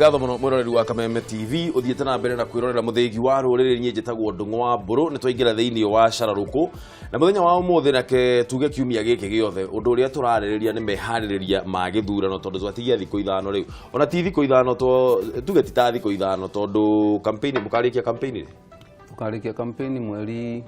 Ngatho mũno mwĩroreri wa Kameme TV, ũthiĩte na mbere na kwĩrorera mũthĩgi wa rũrĩrĩ. Niĩ njĩtagwo Ndũng'ũ wa Mbũrũ. Nĩ twaingĩra thĩinĩ wa cararũkũ na mũthenya wa ũmũthĩ, nake tuge kiumia gĩkĩ gĩothe ũndũ ũrĩa tũrarĩrĩria nĩ meharĩrĩria ma gĩthurano, tondũ twatigia thikũ 5 rĩu, ona ti thikũ 5 to tuge ti ta thikũ 5, tondũ campaign mũkarĩkia campaign rĩ? Tũkarĩkia campaign mweri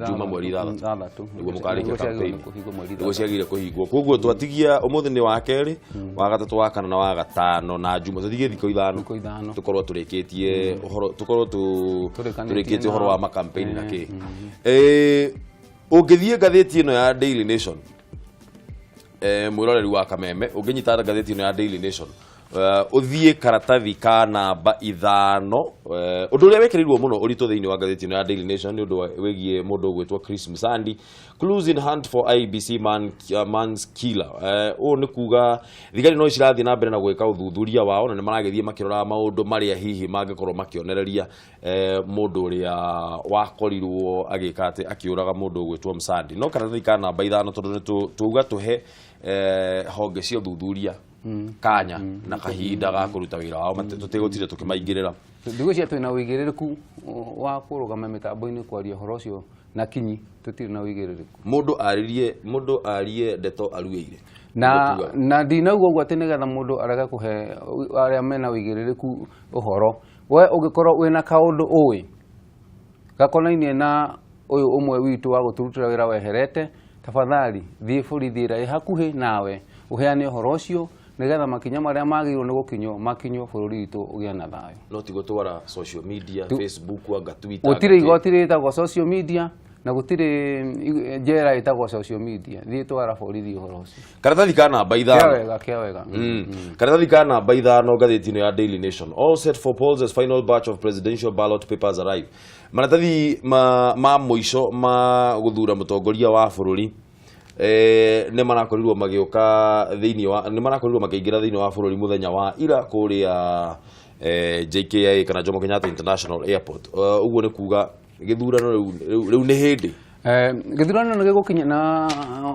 Juma mweri 6. 6. Nĩguo mũkarĩkia Nĩguo ciagĩrĩirwo campaign. nĩ kũhingwo mweri Nĩguo 6. ciagĩrĩire kũhingwo. Koguo twatigia ũmũthĩ nĩ wa kerĩ, wa gatatũ, wa kana na wa gatano na Juma, twatigie thikũ 5. Thikũ 5. Tũkorwo tũrĩkĩtie ũhoro, tũkorwo Tũrĩkanĩtie tũrĩkĩtie ũhoro wa makampeini na kĩ. Ũngĩthiĩ ngathĩti ĩno ya Daily Nation, mwĩroreri wa Kameme, ũngĩnyita ngathĩti ĩno ya Daily Nation, ũthiĩ karatathi ka namba 5, ũndũ ũrĩa wĩkĩrĩirwo mũno ũritũ thĩinĩ wa ngathĩti ĩno ya Daily Nation nĩ ũndũ wĩgiĩ mũndũ ũgwĩtwo Chris Msandi, clues in hunt for IEBC man's killer. Ũũ nĩ kuga thigari no cirathiĩ na mbere na gwĩka ũthuthuria wao, na nĩ maragĩthiĩ makĩroraga maũndũ marĩa hihi mangĩkorwo makĩonereria mũndũ ũrĩa wakorirwo agĩka atĩ akĩũraga mũndũ ũgwĩtwo Msandi. No karatathi ka namba 5, tondũ nĩ tuuga tũhe honge cia ũthuthuria kanya na kahinda ga kũruta wĩra wao, tũtigũtinda tũkĩmaingĩrĩra. Ndigwĩciria twĩna ũigĩrĩrĩku wa kũrũgama mĩtambo-inĩ kwaria ũhoro ũcio na kinyi, tũtirĩ na ũigĩrĩrĩku. Mũndũ aririe, mũndũ arie ndeto aruĩire. Na Nĩguo tugaga. Na ndinauga ũguo atĩ nĩgetha mũndũ arege kũhe arĩa mena ũigĩrĩrĩku ũhoro. We ũngĩkorwo wĩna kaũndũ ũĩ gakonainie na ũyũ ũmwe witũ wa gũtũrutĩra wĩra weherete, tafadhali thiĩ borithi ĩrĩa ĩ hakuhĩ nawe, ũheane ũhoro ũcio nĩgetha makinya marĩa magĩrĩirwo nĩ gũkinywo makinywo, bũrũri witũ ũgĩe na thayũ. No ti gũtwara social media, Facebook anga Twitter, Gũtirĩ anga kĩ. Igoti rĩtagwo social media na gũtirĩ njera ĩtagwo social media. Thiĩ twara borithi ũhoro ũcio. Karatathi ka namba Kĩa 5. Wega, kĩa wega. Karatathi ka namba 5 ngathĩti-inĩ ya Daily Nation, all set for polls as final batch of presidential ballot papers arrive. Maratathi ma mũico ma gũthura mũtongoria wa bũrũri nĩ marakorirwo magĩũka thĩinĩ wa, nĩ marakorirwo makĩingĩra thĩinĩ wa bũrũri mũthenya wa ira kũrĩa JKIA kana Jomo Kenyatta International Airport. Ũguo nĩ kuga gĩthurano rĩu nĩ hĩndĩ. Gĩthurano nĩ gĩgũkinya, na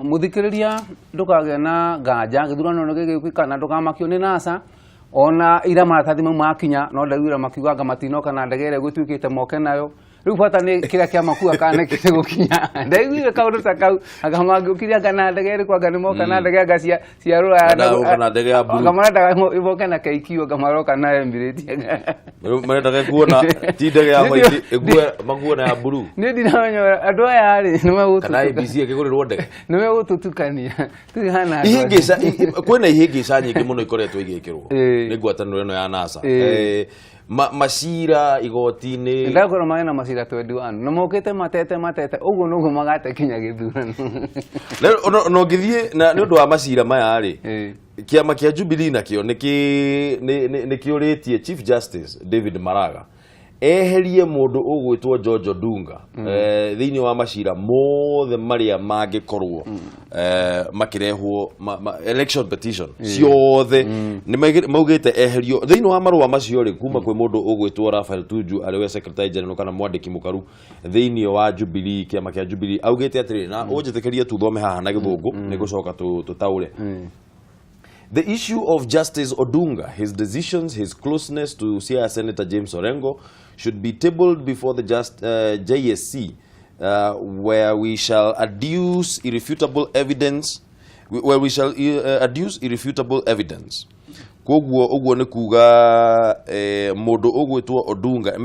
mũthikĩrĩria ndũkagĩa na nganja, gĩthurano nĩ gĩgũkĩka na ndũkamakio nĩ NASA. Ona ira maratathi mau makinya, no ndaiguire makiuga anga matinoka na ndege ĩrĩa gũtuĩkĩte moke nayo. Rĩu bata nĩ kĩrĩa kĩamakua kana nĩ gũkinya. Ndaiguire kaũndũ ta kau, anga mangĩũkire anga na ndege ĩrĩkũ, anga nĩ moka na ndege anga cia rũraya. Mendaga gũka na ndege ya blue. Anga marendaga moke na KQ, anga maroka na Emirates. Rĩu marendaga kuona ti ndege ya white ĩkuwe, makuona ya blue. Niĩ ndiramenya andũ aya rĩ nĩ Kana megũtũtuka- IEBC ĩkĩgũrĩrwo ndege. Nĩ megũtũtukania tũhana andũ. Ihĩngĩca, kwĩna ihĩngĩca nyingĩ mũno ikoretwo igĩkĩrwo nĩ ngwatanĩro ĩno ya NASA. Macira igoti-inĩ. Ndakorwo marĩ na macira 21 na mokĩte matete matete ũguo noguo magate kinya gĩthurano. Rĩu ona ũngĩthiĩ na nĩ ũndũ wa macira maya rĩ, kĩama kĩa Jubilee nakĩo nĩ kĩũrĩtie Chief Justice David Maraga eherie mũndũ ũgwĩtwo George Odunga thĩinĩ wa macira mothe marĩa mangĩkorwo makĩrehwo election petition ciothe. Nĩ maugĩte eherio thĩinĩ wa marũa macio rĩ, kuma kwĩ mũndũ ũgwĩtwo Raphael Tuju, arĩ we secretary general kana mwandĩki mũkaru thĩinĩ wa Jubilee, kĩama kĩa Jubilee. Augĩte atĩrĩrĩ, na ũnjĩtĩkĩrie tuthome haha na Gĩthũngũ, nĩ gũcoka tũtaũre. The issue of Justice Odunga, his decisions, his closeness to Siaya Senator James Orengo should be tabled before the JSC, where we shall adduce irrefutable evidence, where we shall adduce irrefutable evidence. Koguo ũguo nĩ kuga mũndũ ũgwĩtwo Odunga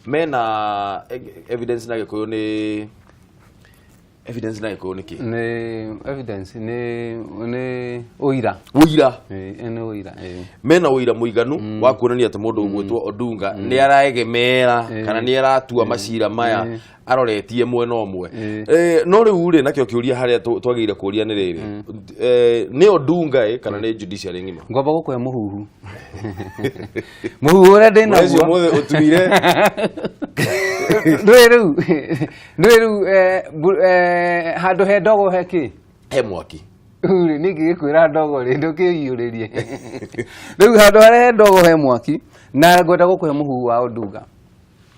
mena evidence, na Gĩkũyũ nĩ evidence, na Gĩkũyũ nĩ kĩ? Nĩ evidence, nĩ ũira. Ũira. Nĩ ũira. Mena ũira mũiganu wa kuonania atĩ mũndũ ũgwĩtwo Odunga nĩ araegemera kana nĩ aratua macira maya aroretie mwena ũmwe. No rĩu rĩ, nakĩo kĩũria harĩa twagĩrĩire kũria nĩ rĩrĩ, nĩ Odunga ĩ kana nĩ judiciary ng'ima? Ngwamba gũkũhe mũhuhu, mũhuhu ũrĩa ndĩ Mwezi naguo. ũmũthĩ ũtuire. Ndũĩ rĩu handũ he ndogo he kĩ? He mwaki. Rĩu rĩ, niĩ ngĩgĩkwĩra ndogo rĩ, ndũkĩiyũrĩrie. Rĩu handũ harĩa he ndogo he mwaki, na ngwenda gũkũhe mũhuhu wa Odunga.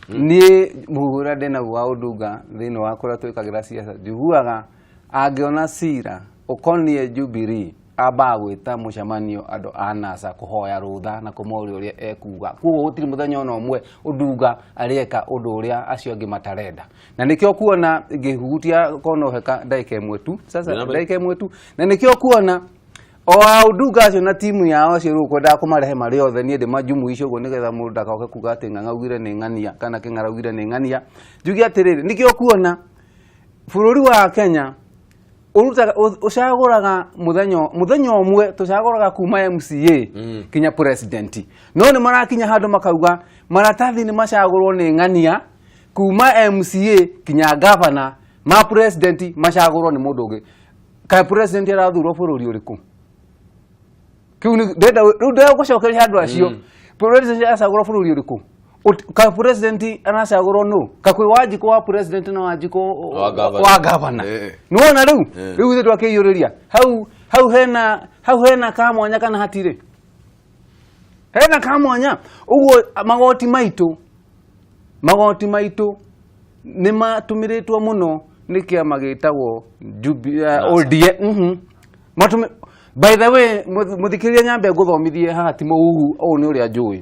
Niĩ mũhuhu ũrĩa ndĩnaguo wa Odunga thĩinĩ wa kũrĩa twĩkagĩra ciaca, njiguaga angĩona cira ũkoniĩ Jubilee Ambaga gwĩta mũcemanio andũ a NASA kũhoya rũtha na kũmoria ũrĩa ekuga. Koguo gũtirĩ mũthenya ona ũmwe Odunga arĩeka ũndũ ũrĩa acio angĩ matarenda. Na nĩkĩo kuona ngĩhutia konoheka ndagĩka ĩmwe tu. Sasa ndagĩka ĩmwe tu. Na nĩkĩo kuona o a Odunga acio na timu yao acio rĩu kwendaga kũmarehe marĩ othe, niĩ ndĩmajumuishe ũguo nĩgetha mũndũ ndagoke kuga atĩ Ng'ang'a augire nĩ ng'ania kana Kĩng'ara augire nĩ ng'ania. Njuge atĩrĩrĩ, nĩkĩo kuona bũrũri wa Kenya ũrutaga ũcagũraga mũthenya mũthenya ũmwe, tũcagũraga kuma MCA kinya president, no nĩ marakinya handũ makauga maratathi nĩ macagũrwo nĩ ng'ania kuma MCA kinya governor, ma president macagũrwo nĩ mũndũ ũngĩ. Kaĩ president arathurwo bũrũri ũrĩkũ? Kĩu nĩ ndenda rĩu ndĩrenda gũcokeria andũ acio. President aracagũrwo bũrũri ũrĩkũ? Ka president aracagũrwo nũ? Ka kwĩ Wanjikũ wa president na Wanjikũ wa governor. Wa governor. Nĩwona rĩu? Rĩu ithuĩ twakĩiyũrĩria hau hau hena hau hena kamwanya kana hatirĩ hena kamwanya ũguo. Magoti maitũ nĩ matũmĩrĩtwo mũno nĩ kĩama gĩtagwo NASA. ODM. By the way, mũthikĩrĩria, nyambe ngũthomithie haha, ti mũhuhu, ũũ nĩ ũrĩa njũĩ.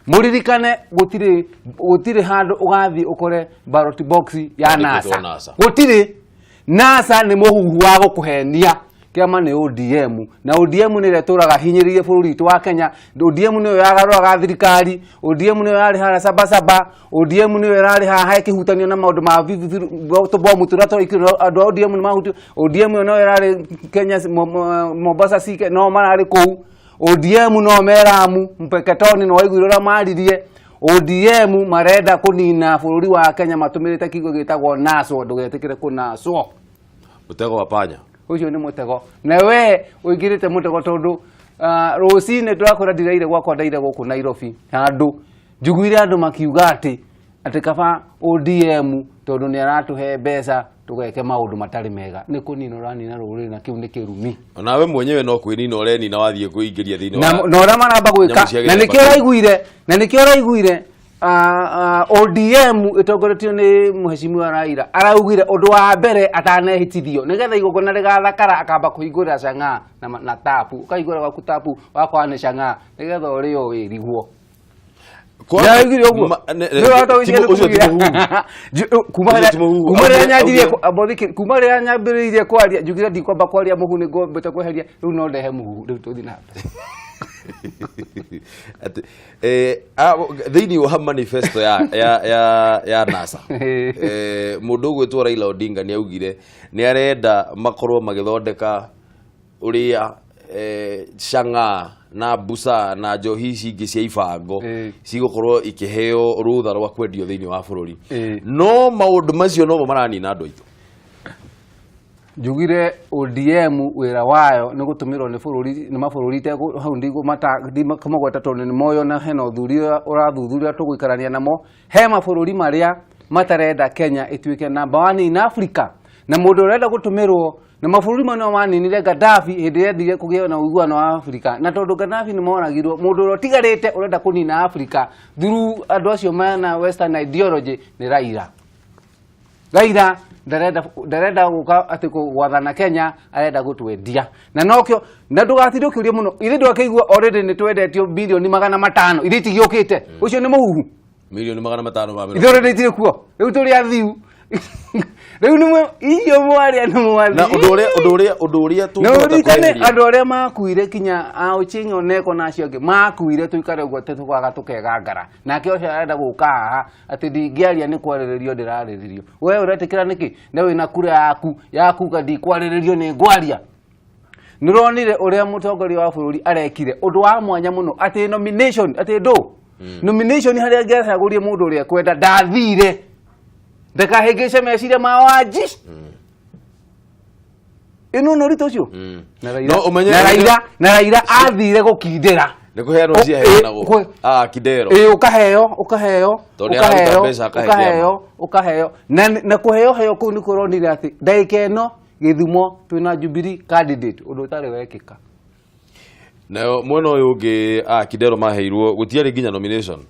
Mũririkane gũtirĩ handũ ũgathiĩ ũkore ballot box ya Yandĩkĩtwo NASA. NASA. Gũtirĩ. NASA nĩ mũhuhu wa gũkũhenia. Kĩama nĩ ODM, na ODM nĩ ĩrĩa ĩtũraga hinyĩrĩirie bũrũri witũ wa Kenya. ODM nĩyo yagarũraga thirikari, ODM nĩyo yarĩ harĩa Sabasaba, ODM nĩyo ĩrarĩ haha ĩkĩhutanio na maũndũ ma tũbomu tũrĩa twaikĩrwo, andũ a ODM nĩ mahutio. ODM ĩyo noyo ĩrarĩ Kenya, Mombasa CK no mararĩ kũu. ODM no meramu Mpeketoni, no waiguire ũrĩa maririe. ODM marenda kũnina bũrũri wa Kenya matũmĩrĩte kiugo gĩtagwo naswo. Ndũgetĩkĩre kũnaswo. Mũtego wa panya. Ũcio nĩ mũtego, na we ũingĩrĩte mũtego, tondũ rũcinĩ tũrakwĩra ndiraire gwakwa, ndaire gũkũ Nairobi handũ njiguire andũ makiuga atĩ kaba ODM tondũ nĩ aratũhe mbeca tũgeke maũndũ matarĩ mega. Nĩ kũnina ũranina rũrĩrĩ, na kĩu nĩ kĩrumi. Onawe mwenyewe no kwĩnina ũrenina wathiĩ kwĩingĩria thĩinĩ na wa na ũrĩa maramba gwĩka nyamũ cia na gĩthemba nĩkĩo kĩu. ũraiguire na nĩkĩo ũraiguire ODM ĩtongoretio nĩ mheshimiwa Raila araugire ũndũ wa mbere atanehĩtithio nĩgetha igongona rĩgathakara akamba kũhingũrĩra chang'aa na tapu, ũkahingũra gwaku tapu wakwa nĩ chang'aa nĩgetha ũrĩo wĩrigwo. Nĩaraugire ũguo. Nĩ ũrahota gwĩciria Ũcio ti nĩ mũhuhu. Kuma Ũcio rĩrĩa ti mũhuhu. kuma rĩrĩa nyanjirie kuma rĩrĩa nyambĩrĩirie kwaria, njugire ndikwamba kwaria mũhu, nĩ ngwambĩte kweheria rĩu, no ndehe mũhuhu rĩu tũthiĩ na mbere. Atĩ, thĩinĩ wa manifesto ya NASA, mũndũ ũgwĩtwo Raila Odinga nĩ augire nĩ arenda makorwo magĩthondeka ũrĩa chang'aa na busa na njohi ici ingĩ cia ibango cigũkorwo ikĩheo rũtha rwa kwendio thĩinĩ wa bũrũri. No maũndũ macio nomo maranina andũ aitũ. Njugire ODM wĩra wayo nĩ gũtũmĩrwo nĩ bũrũri, nĩ mabũrũri hau ndikũmagweta tondũ nĩ moyo, na hena ũthuthuria ũrathuthuria tũgũikarania namo. He mabũrũri marĩa matarenda Kenya ĩtuĩke number one in Africa, na mũndũ ũrenda gũtũmĩrwo na mabũrũri mau nĩmo maninire Gaddafi hĩndĩ ĩrĩa endire kũgĩa na ũiguano wa Africa, na tondũ Gaddafi nĩ moragirwo, mũndũ ũrĩa ũtigarĩte ũrenda kũnina Africa through andũ acio mena western ideology nĩ Raila. Raila ndarenda gũka atĩ gwathana Kenya, arenda gũtwendia, na nokĩo na ndũgatinde ũkĩũria mũno, ithe ndwakĩigua already nĩ twendetio bilioni 500 iria itigĩũkĩte. Ũcio nĩ mũhuhu. 500,000,000 ma Ithe already itirĩ kuo, rĩu tũrĩ athiu, rĩu nĩ icio mwaria nĩ mwathi. Na ũndũ ũrĩa Na tũngĩhota ũririkane kweheria andũ arĩa makuire, kinya Ochieng Oneko na acio angĩ makuire, tũikare ũguo atĩ tũkaga tũkegangara nake ũcio arenda gũka haha atĩ ndingĩaria nĩ kwarĩrĩrio ndĩrarĩrĩrio. We ũretĩkĩra nĩkĩ na wĩna kura yaku yakuga ndikwarĩrĩrio nĩ ngwaria? Nĩũronire ũrĩa mũtongoria wa bũrũri arekire ũndũ wa mwanya mũno atĩ nomination, atĩ ndũ nomination harĩa angĩacagũrie mũndũ ũrĩa ekwenda, ndathire ndakahĩngĩce meciria ma Wanji ĩno no ũritũ ũcio. Na Raila No ũmenye- na Raila athire gũkindĩra. Nĩ kũheanwo ciaheanagwo. Ah, kidero. Ĩ, ũkaheo Tondũ nĩ araruta ũkaheo mbeca akahe ũkaheo ũkaheo na kũheo heo kũu nĩ kũronire atĩ ndagĩka ĩno Gĩthumo twĩna Jubilee candidate, ũndũ ũtarĩ wekĩka. Nayo mwena ũyũ ũngĩ, kidero maheirwo gũtiarĩ nginya nomination.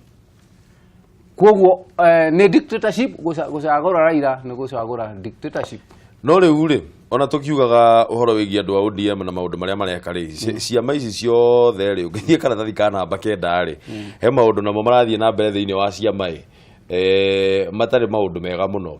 Koguo nĩ dictatorship. Gũcagũra Raila nĩ gũcagũra dictatorship. No rĩu rĩ Ona tũkiugaga ũhoro wĩgiĩ andũ a ODM na maũndũ marĩa mareka rĩ, ciama ici ciothe rĩ, ũngĩthiĩ karatathi ka namba 9 rĩ, he maũndũ namo marathiĩ na mbere thĩinĩ wa ciama ĩ, matarĩ maũndũ mega mũno,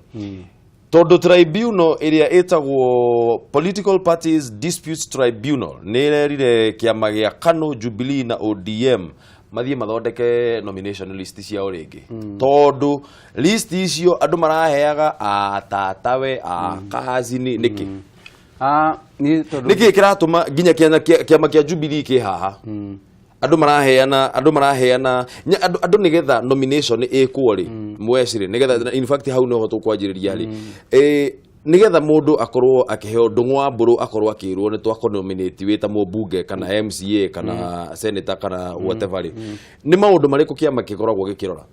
tondũ tribunal ĩrĩa ĩtagwo Political Parties Disputes Tribunal nĩ ĩrerire kĩama gĩa KANU, Jubilee na ODM mathiĩ mathondeke nomination list ciao rĩngĩ, tondũ list icio andũ maraheaga atatawe a kazini nĩkĩ? Ah, niĩ tondũ Nĩkĩ kĩratũma nginya kĩama kĩa Jubilee kĩ haha andũ maraheana andũ nĩgetha nomination ĩkwo rĩ, mweci rĩ, nĩgetha, in fact, hau noho tũkwanjĩrĩria rĩ, nĩgetha mũndũ akorwo akĩheo Ndũng'ũ wa Mbũrũ, akorwo akĩrwo nĩ twakũnominate wĩ ta mũmbunge kana MCA kana senator kana whatever rĩ, nĩ maũndũ marĩkũ kĩama gĩkoragwo gĩkĩrora?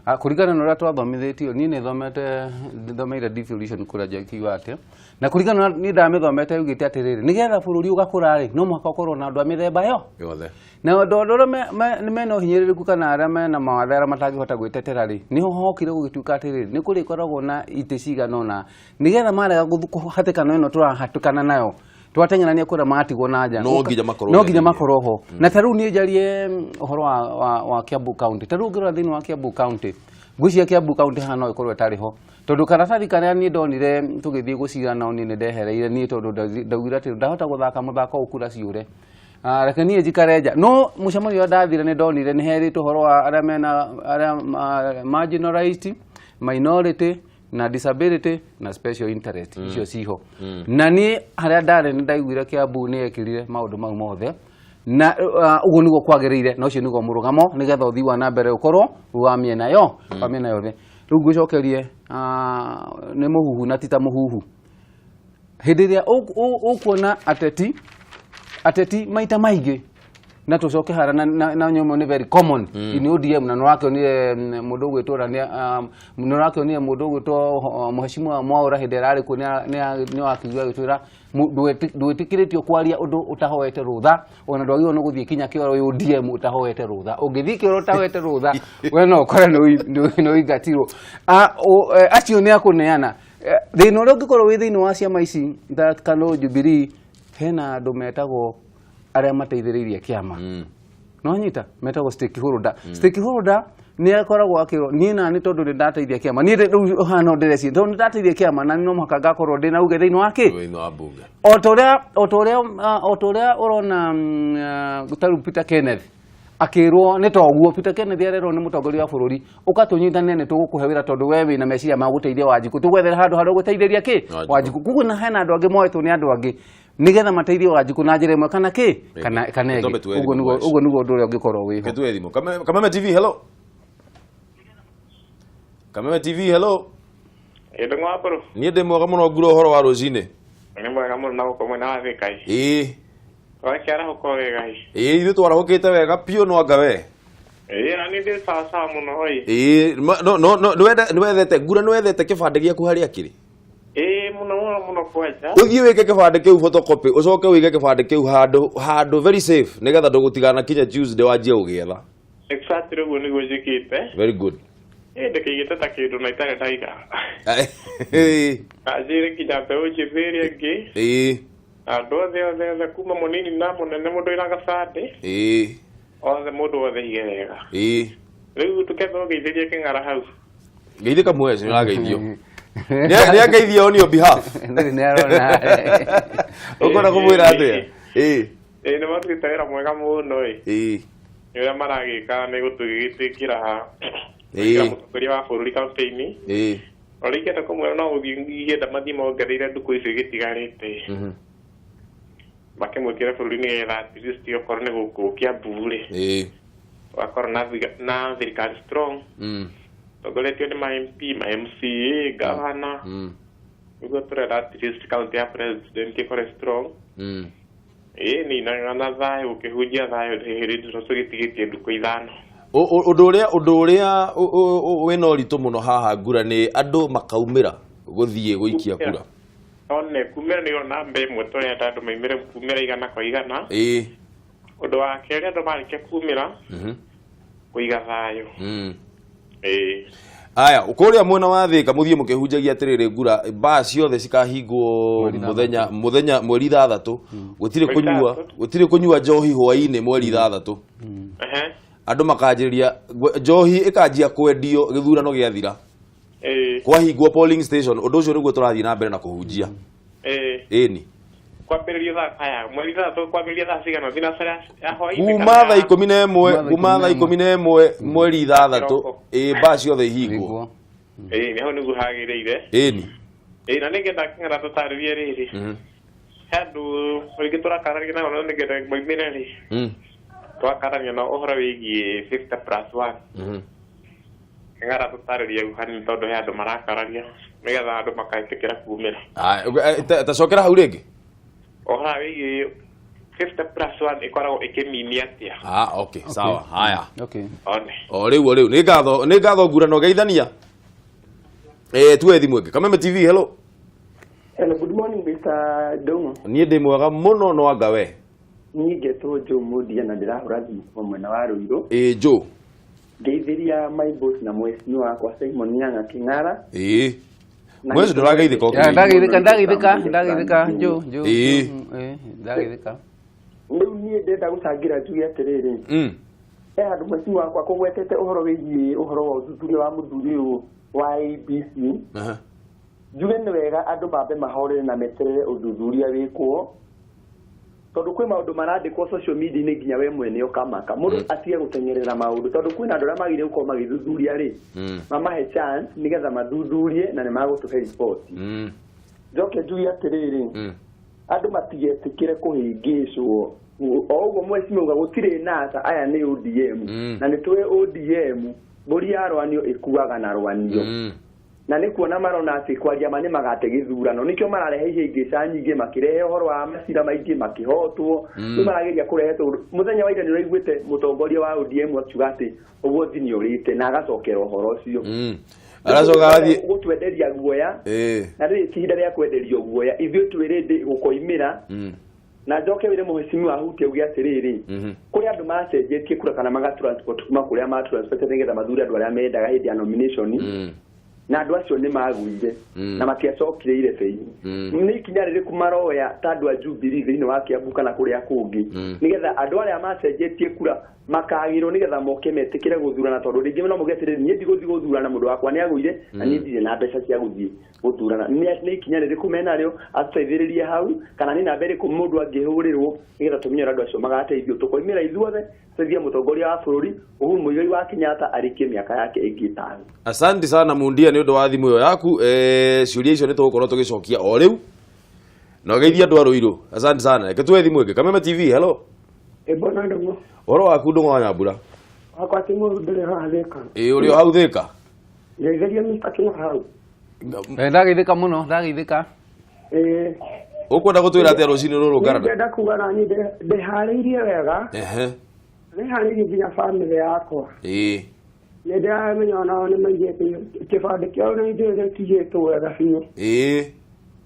Ah, kũringana na ũrĩa twathomithĩtio, niĩ nĩ thomete, thomeire devolution kũrĩa JKUAT, na kũringana na niĩ ndamĩthomete yugĩte atĩrĩrĩ, nĩgetha bũrũri ũgakũra rĩ, no mũhaka ũkorwo na andũ a mĩthemba yo yothe. Na andũ arĩa mena ũhinyĩrĩrĩku kana arĩa mena mawathe, arĩa matangĩhota gwĩtetera rĩ, nĩho hokire gũgĩtuĩka atĩrĩrĩ, nĩ kũrĩkoragwo na itĩ cigana ũna, nĩgetha marega kũhatĩkano ĩno tũrahatĩkana nayo twateng'erania kũrĩa matigwo na nja. No nginya makorwo no nginya me thĩinĩ. Makorwo ho. Na ta rĩu niĩ njarie ũhoro wa Kiambu County. Ta rĩu ũngĩrora thĩinĩ wa Kiambu County, ngwĩciria Kiambu County haha no ĩkorwo ĩtarĩ ho, tondũ karatathi karĩa niĩ ndonire tũgĩthiĩ gũcira nao, niĩ nĩ ndehereire niĩ, tondũ ndaugire atĩ ndahota gũthaka mũthako ũyũ kura ciũre. Ah, reke niĩ njikare nja. No mũcemanio ũrĩa ndathire, nĩ ndonire nĩ herĩtwo ũhoro wa arĩa mena arĩa marginalized, minority na disability na special interest, icio ciho. Na niĩ harĩa ndarĩ nĩ ndaiguire Kiambu nĩ ekĩrire maũndũ mau mothe, na ũguo nĩguo kwagĩrĩire, na ũcio nĩguo mũrũgamo nĩgetha ũthii wa na mbere ũkorwo wĩ wa mĩena yo, wa mĩena yothe. Rĩu ngũcokerie, nĩ mũhuhu na ti ta mũhuhu. Hĩndĩ ĩrĩa ũkuona ateti maita maingĩ, na tũcoke hara na nyũmũ, nĩ very common in ODM, na nĩũrakĩonire mũndũ ũgwĩtwo nĩũrakĩonire mũndũ ũgwĩtwo Mheshimiwa Mwaũra hĩndĩ ĩrĩa arĩ kuo nĩ wakiuga agĩtwĩra ndwĩtĩkĩrĩtio kwaria ũndũ ũtahoete rũtha, ona ndwagĩrĩirwo nĩ gũthiĩ kinya kĩoro ODM ũtahoete rũtha. Ũngĩthiĩ kĩoro ũtahoete rũtha, we no ũkore nĩ ũingatirwo. Ah, acio nĩ akũneana. Thĩna ũrĩa ũngĩkorwo wĩ thĩinĩ wa ciama ici ta KANU, Jubilee, hena andũ metagwo arĩa mateithĩrĩirie kĩama, no nyita metagwo stakeholder. Stakeholder nĩ akoragwo akĩrwo, niĩ na nĩ tondũ nĩ ndateithia kĩama, niĩ rĩu hana ndĩreciria tondũ nĩ ndateithia kĩama na no mũhaka ngakorwo ndĩ na uge thĩinĩ wa kĩ Thĩinĩ wa bunge. O ta ũrĩa ũrona ta rĩu Peter Kenneth akĩrwo nĩ toguo Peter Kenneth arerwo nĩ mũtongoria wa bũrũri, ũka tũnyitanĩre, nĩ tũgũkũhe wĩra, tondũ we wĩna meciria ma gũteithia Wanjikũ, tũgwethere handũ harĩa ũgũteithĩria kĩ Wanjikũ. Wanjikũ. Koguo na hena andũ angĩ moetwo nĩ andũ angĩ nĩgetha mateithie Wanjikũ na njĩra ĩmwe kana kĩ kana ĩngĩ. Twambe tuwe Ũguo thimũ nĩguo mweci. Ũguo nĩguo ũndũ ũrĩa ũngĩkorwo wĩho. Ketue thimũ. Kameme TV, hello. Kameme TV, hello. Ĩndũ ng'wambũrũ. Niĩ ndĩ mwega mũno, ngura ũhoro wa rũcinĩ. Nĩ mwega mũno na gũkũ mwena wa Thika. Ĩĩ. Wakĩarahũka wega ĩ? Ĩĩ, ithuĩ twarahũkĩte wega piũ, no anga we? Ĩĩ, na niĩ ndĩ sawa sawa mũno ĩ. Ĩĩ, no nĩwendete ngura, nĩwethete kĩbandĩ gĩaku harĩa kĩrĩ? Ĩĩ, mũno mũno mũno kwanja. Ũthiĩ wĩke kĩbandĩ kĩu photocopy, ũcoke ũige kĩbandĩ kĩu handũ very safe, nĩgetha ndũgũtigana kinya Tuesday wanjie gũgĩetha. Exactly, ũguo nĩguo njĩkĩte. Very good. Ĩĩ, ndĩkĩigĩte ta kĩndũ na itarĩ ndaiga. Ĩĩ. Na njĩre nginya mbeũ njĩthĩ ĩrĩa ĩngĩ. Andũ othe othe othe, kuma mũnini na mũnene, mũndũ wĩna gabandĩ. Othe, mũndũ wothe ige wega. Rĩu tũketha ũgeithĩrie kĩng'ara hau. Geithĩka mweci, nĩ ũrageithio, nĩ angeithia on your behalf. Ndũrĩ nĩ arona. Ũkwenda kũmwĩra atĩa? Ĩĩ. Ĩĩ, nĩ marutĩte wĩra mwega mũno ĩ. Nĩ ũrĩa maragĩka nĩ gũtũgĩtwĩkĩra gwĩkĩra mũtongoria wa bũrũri campaign. Ũrĩa ingĩenda kũmwĩra no gũthiĩ, ingĩenda mathiĩ mongereire ndukũ icio igĩtigarĩte, makĩmwĩkĩre bũrũri, nĩgetha at least okorwo nĩ gũkũ Kiambu rĩ, ũgakorwo na thirikari strong tongoretio nĩ ma MP, ma MCA, gavana. Nĩguo tũrenda at least county ya president ĩkorwo strong. Ĩĩ, nĩ na thayũ, gũkĩhunjia thayũ hĩndĩ ĩno tũgĩtigĩtie ndukũ 5. Ũndũ ũrĩa wĩna ũritũ mũno haha, ngura, nĩ andũ makaumĩra gũthiĩ gũikia kura. One kumĩra nĩyo namba ĩmwe tũrenda andũ maimĩre kumĩra 100%. Ũndũ wa kerĩ, andũ marĩkia kumĩra, kũiga thayũ. Ĩĩ. Aya, kuria mwena wa Thika muthie mukihunjagia atiriri ngura baa ciothe cikahingwo muthenya mweri 6 gutire kunyua njohi hwaini mweri 6. Andu makanjiriria njohi ikanjia kwendio githurano giathira. Kwahingwo polling station undu ucio niguo turathie na mbere na kuhunjia. Ĩni kwambĩrĩria thaa aya mweri 6 kwambĩrĩria thaa cigana thinacara ya hwaĩ-inĩ kuma thaa 11 kuma thaa 11 mweri 6 ĩ baa ciothe ihingwo. Ĩ hau nĩguo hagĩrĩire. Ĩni na nĩngenda Kĩng'ara tũtarĩrie rĩrĩ he andũ rĩngĩ tũrakarania nao no nĩngenda moimĩre rĩ twakarania nao ũhoro wĩgiĩ 50+1. Kĩng'ara tũtarĩrie hanini tondũ he andũ marakararia nĩgetha andũ makaĩtĩkĩra kumĩra. Tacokera hau rĩngĩ ũhoro wĩgiĩ 50+1 ĩkoragwo ĩkĩmini atĩa? Okay, sawa. Haya. Okay. One. O rĩu nĩ ngatho ngurano geithania. Tuwe thimũ ĩngĩ. Kameme TV, hello. Hello, good morning Mr. Ndung'u. Niĩ ndĩ mwega mũno no anga we. Niĩ ngetwo Joe Mundia na ndĩrahũra thimũ kuma mwena wa Ruiru. Ĩ Joe. Ngeithĩria my boss na mheshimiwa wakwa Simon Nyang'a Kĩng'ara. Ĩ. Mwezi ndũrageithĩka ũkĩrĩ. Ndageithĩka Joe. Ĩ. Ndageithĩka. Rĩu niĩ ndĩrenda gũcangĩra njuge atĩrĩrĩ. He handũ mheshimiwa wakwa kũgwetete ũhoro wĩgiĩ ũhoro wa ũthuthuria wa mũthuri ũyũ wa ABC. Njuge nĩ wega andũ mambe mahorere na meterere ũthuthuria wĩkwo tondũ kwĩ maũndũ marandĩkwo social media-inĩ nginya we mwene ũkamaka mũndũ atige gũteng'erera maũndũ tondũ kwĩna andũ arĩa magĩrĩire gũkorwo magĩthuthuria rĩ mamahe chance nĩgetha mathuthurie na nĩ magũtũhe report. Njoke njuge atĩrĩrĩ andũ matigetĩkĩre kũhĩngĩcwo o ũguo mheshimiwa uga gũtirĩ NASA aya nĩ ODM na nĩ tũĩ ODM mbũri ya rwanio ĩkuaga na rwanio. Na nĩ kuona marona atĩ kwaria ma nĩ magate gĩthurano nĩkĩo mararehe ihĩngĩca nyingĩ makĩrehe ũhoro wa macira maingĩ makĩhotwo rĩu marageria kũrehe tondũ mũthenya wa ira nĩ ũraiguĩte mũtongoria wa ODM akiuga atĩ ũgũthi nĩ ũrĩte na agacokera ũhoro ũcio. Aracoka arathiĩ gũtwenderia guoya na rĩrĩ ti ihinda rĩa kwenderio guoya ithuĩ twĩrĩ gũkoimĩra. Na njoke wĩre mheshimiwa ahutie uge atĩrĩrĩ kũrĩ andũ macenjetie kura kana magatransport kuma kũrĩa matransport nĩgetha mathure andũ arĩa mendaga hĩndĩ ya nomination na andũ acio nĩ maguire na matiacokire irebe-inĩ. Nĩ ikinya rĩrĩkũ maroya ta andũ a Jubilee thĩinĩ wa Kiambu kana kũrĩa kũngĩ nĩgetha andũ arĩa macenjetie kura makagĩrwo nĩgetha moke metĩkĩre gũthurana tondũ rĩngĩ no mauge atĩrĩrĩ niĩ ndigũthiĩ gũthurana mũndũ wakwa nĩ agũire na niĩ ndirĩ na mbeca cia gũthiĩ gũthurana. Nĩ ikinya rĩrĩkũ menarĩo atũteithĩrĩrie hau kana nĩ namba ĩrĩkũ mũndũ angĩhũrĩrwo nĩgetha tũmenye ũrĩa andũ acio magateithio tũkoimĩra ithuothe tũteithie mũtongoria wa bũrũri Uhuru Muigai wa Kenyatta arĩkie mĩaka yake ĩngĩ 5. Asante sana Mundia nĩ ũndũ wa thimũ ĩyo yaku. Ciũria icio nĩ tũgũkorwo tũgĩcokia o rĩu na ũgeithie andũ a Ruiru. Asante sana. Reke tuwe thimũ ĩngĩ. Kameme TV, hello. Mbona Ndung'u. Ũhoro waku Ndung'u wa Nyambura? Wakwa ti mũru ndĩrĩ haha Thika. Ĩ ũrĩ o hau Thika? Ngeithĩria Mr. Kĩng'ara hau. Ndageithĩka mũno, ndageithĩka. Ũkwenda gũtwĩra atĩa rũcinĩ rũrũ Ngarana? Ndĩrenda kuga na niĩ ndĩharĩirie wega. Nĩharĩirie nginya bamĩrĩ yakwa. Nĩ ndĩramenya onao nĩ maigĩte kĩbandĩ kĩao nĩ njũĩ gĩtigĩtwo wega biũ.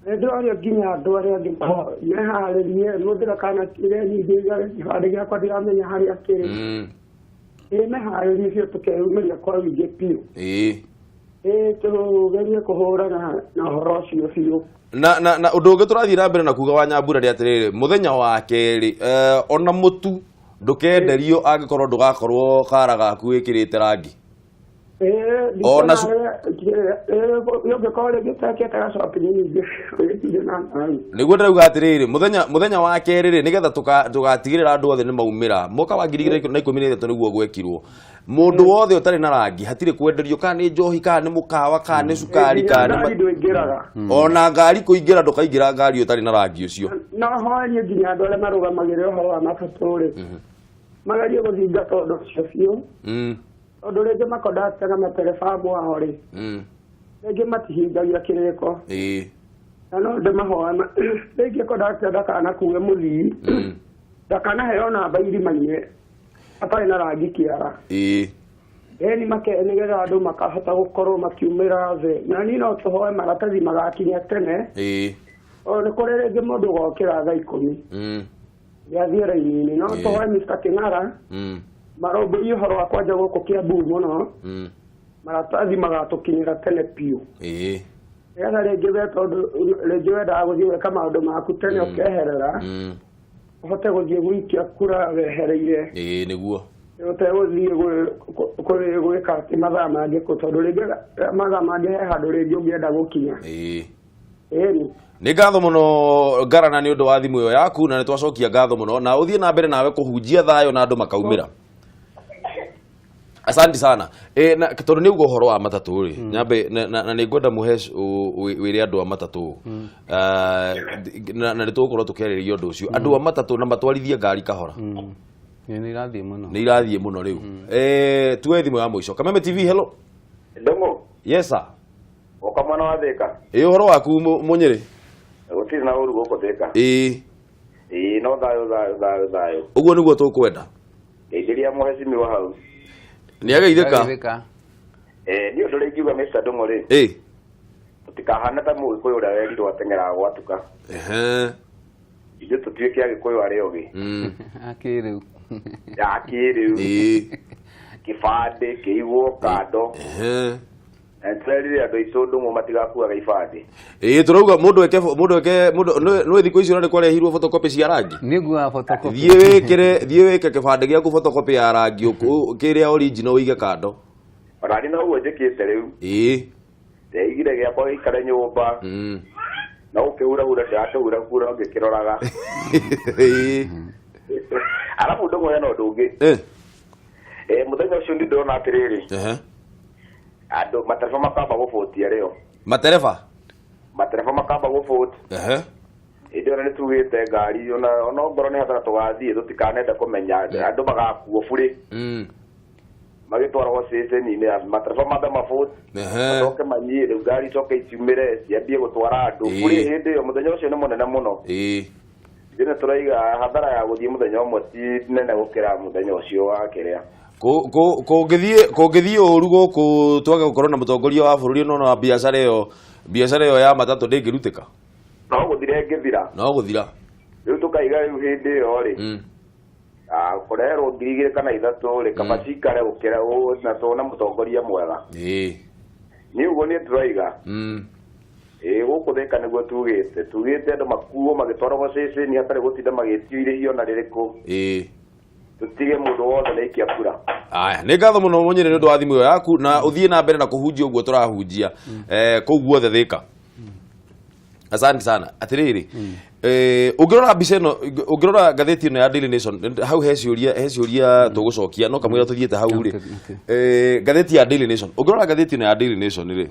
Nĩ ndĩroria nginya andũ arĩa angĩ meharĩrie mũndũ ndakanatigĩre nyingĩ kĩbandĩ gĩakwa ndiramenya harĩa kĩrĩ. Ĩ meharĩrie biũ tũkeyumĩria kwa ũingĩ biũ. Ĩ tũgerie kũhũrana na ũhoro ũcio biũ. Na ũndũ ũngĩ tũrathiĩ na mbere na kuga wa Nyambura nĩ atĩrĩrĩ mũthenya wa kerĩ ona mũtu ndũkenderio angĩkorwo ndũgakorwo kara gaku wĩkĩrĩte rangi. Ona nĩguo ndĩrauga atĩrĩrĩ mũthenya wa kerĩ rĩ nĩgetha tũgatigĩrĩra andũ othe nĩ maumĩra mwaka wa 2013 nĩguo gwekirwo mũndũ wothe ũtarĩ na rangi hatirĩ kwenderio kana nĩ njohi kana nĩ mũkawa kana nĩ cukari kana ona ngari kũingĩra ndũkaingĩra ngari ũtarĩ na rangi ũcio. No horie nginya andũ arĩa marũgamagĩrĩra ũhoro wa matatũ rĩ magerie gũthingata ũndũ ũcio biũ tondũ rĩngĩ makondakta na matereba mwao rĩ rĩngĩ matihingagia kĩrĩko na no ndĩmahoe rĩngĩ kondakta ndakanakuue mũthii ndakanaheo namba irima-inĩ atarĩ na rangi kĩara. Ĩni nĩgetha andũ makahota gũkorwo makiumĩra thĩ na niĩ no tũhoe maratathi magakinya tene o nĩ kũrĩ rĩngĩ mũndũ ũgokĩra thaa 10 gĩathiĩ raini-inĩ no tũhoe Mr. Kĩng'ara marũmbũiye ũhoro wa kwanja gũkũ Kiambu mũno Maratathi magatũkinyĩra tene biũ. Ĩĩ. Nĩgetha rĩngĩ we tondũ rĩngĩ wendaga gũthiĩ gwĩka maũndũ maku tene ũkeherera, ũhote gũthiĩ gũikia kura wehereire. Ĩĩ nĩguo. Ũtegũthiĩ gwĩka atĩ mathaa mangĩ kũ tondũ rĩngĩ mathaa mangĩ he handũ rĩngĩ ũngĩenda gũkinya. Ĩĩ. Ĩni. Nĩ ngatho mũno Ngarana nĩ ũndũ wa thimũ ĩyo yaku, na nĩ twacokia ngatho mũno, na ũthiĩ na mbere nawe kũhunjia thayũ na andũ makaumĩra. Asante sana. Na tondũ nĩ uga ũhoro wa matatũ rĩ, nyambe na nĩ ngwenda mũhe wĩre andũ a matatũ. Na nĩ tũgũkorwo tũkĩarĩrĩria ũndũ ũcio. Andũ a matatũ na matwarithie ngari kahora. Nĩ irathiĩ mũno. Nĩ irathiĩ mũno rĩu. Tuoe thimũ ya mũico. Kameme TV, hello. Ndũng'ũ. Yes sir. Ũka mwana wa Thĩka. Ĩ ũhoro waku Mũnyĩrĩ? Gũtirĩ na ũru gũkũ Thĩka. Ĩ. Ĩ no thayũ thayũ thayũ thayũ. Ũguo nĩguo tũkwenda. Ngeithĩria mũhecimiwa hau. Nĩ ageithĩka. Niĩ ũndũ ũrĩa ingiuga Mr. Ndũng'ũ rĩ. Ĩ. Tũtikahane ta Mũgĩkũyũ ũrĩa werirwo ateng'eraga gwatuka. Ehe. Ithuĩ tũtuĩke Agĩkũyũ arĩa ogĩ. Akĩrĩu. Akĩrĩu. Ĩ. Kĩbandĩ kĩigwo kando. Ehe. Na nĩtũrerire andũ aitũ Ndũng'ũ matigakuaga ibandĩ. Ĩ tũrauga mũndũ eke mũndũ eke mũndũ nĩ thikũ icio nĩ kwarehirwo photocopy cia rangi. Nĩguo photocopy. Thiĩ wĩkĩre thiĩ wĩke kĩbandĩ gĩaku photocopy ya rangi kĩrĩa original ũige kando. Ona niĩ noguo njĩkĩte rĩu. Ĩ. Ndeigire gĩakwa gĩikare nyũmba. No gũkĩhurahura ndĩrakĩhurahura ngĩkĩroraga. Ĩ. Arabu Ndũng'ũ hena ũndũ ũngĩ. Mũthenya ũcio nĩ ndĩrona atĩrĩrĩ. Andũ matereba makamba gũbũtia rĩo. Matereba? Matereba makamba gũbũti. Ehe. Hĩndĩ ĩyo nĩ tugĩte ngari ona ongorwo nĩ hathara tũgathiĩ tũtikanende kũmenya andũ magakuo burĩ. Magĩtwarwo ceceni-inĩ matereba mambe mabũti. Macoke manyie rĩu ngari icoke iciumĩre ciambie gũtwara andũ burĩ hĩndĩ ĩyo mũthenya ũcio nĩ mũnene mũno. Ithuĩ nĩ tũraiga hathara ya gũthiĩ mũthenya ũmwe ti nene gũkĩra mũthenya ũcio wa kĩrĩa. Kũngĩthiĩ ũru gũkũ twage gũkorwo na mũtongoria wa bũrũri no na biacara ĩyo ya matatũ ndĩngĩrutĩka. No gũthira ĩngĩthira. No gũthira. Rĩu tũkaiga rĩu hĩndĩ ĩyo rĩ. Kũreherwo 2,000 kana 3 rĩ kaba cikare gũkĩra na tuone mũtongoria mwega. Ĩĩ. Niĩ ũguo niĩ tũraiga. Ĩĩ gũkũ Thĩka nĩguo tugĩte. Tugĩte andũ makuo magĩtwaragwo ceceni hatarĩ gũtinda magĩtio irĩhi ona rĩrĩkũ. Ĩĩ. Tũtige mũndũ wothe nĩ aikia kura. Aya, nĩ ngatho mũno Mũnyĩrĩ nĩ ũndũ wa thimũ ĩyo yaku na ũthiĩ na mbere na kũhunjia ũguo tũrahunjia kũu guothe Thĩka. Asante sana. Atĩrĩrĩ, ũngĩrora mbica ĩno, ũngĩrora ngathĩti ĩno ya Daily Nation, hau he ciũria tũgũcokia no kamũira tũthiĩte hau rĩ. Ngathĩti ya Daily Nation, ũngĩrora ngathĩti ĩno ya Daily Nation rĩ,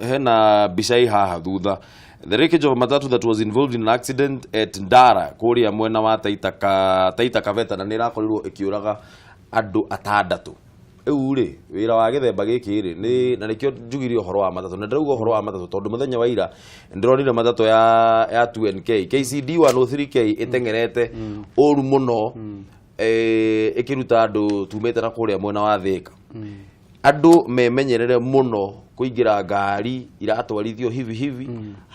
hena mbica ĩ haha thutha. The wreckage of a matatu that was involved in an accident at Ndara kũrĩa mwena wa Taita Taveta na nĩ ĩrakorirwo ĩkĩũraga andũ atandatũ. Rĩu rĩ wĩra wa gĩthemba gĩkĩ rĩ nĩ na nĩkĩo njugire ũhoro wa matatũ na ndĩrauga ũhoro wa matatũ tondũ mũthenya wa ira ndĩronire matatũ ya 2NK KCD 103K ĩteng'erete ũru mũno ĩkĩruta andũ tumĩte na kũrĩa mwena wa Thĩka. Andũ memenyerere mũno kũingĩra ngari iratwarithio hivi hivi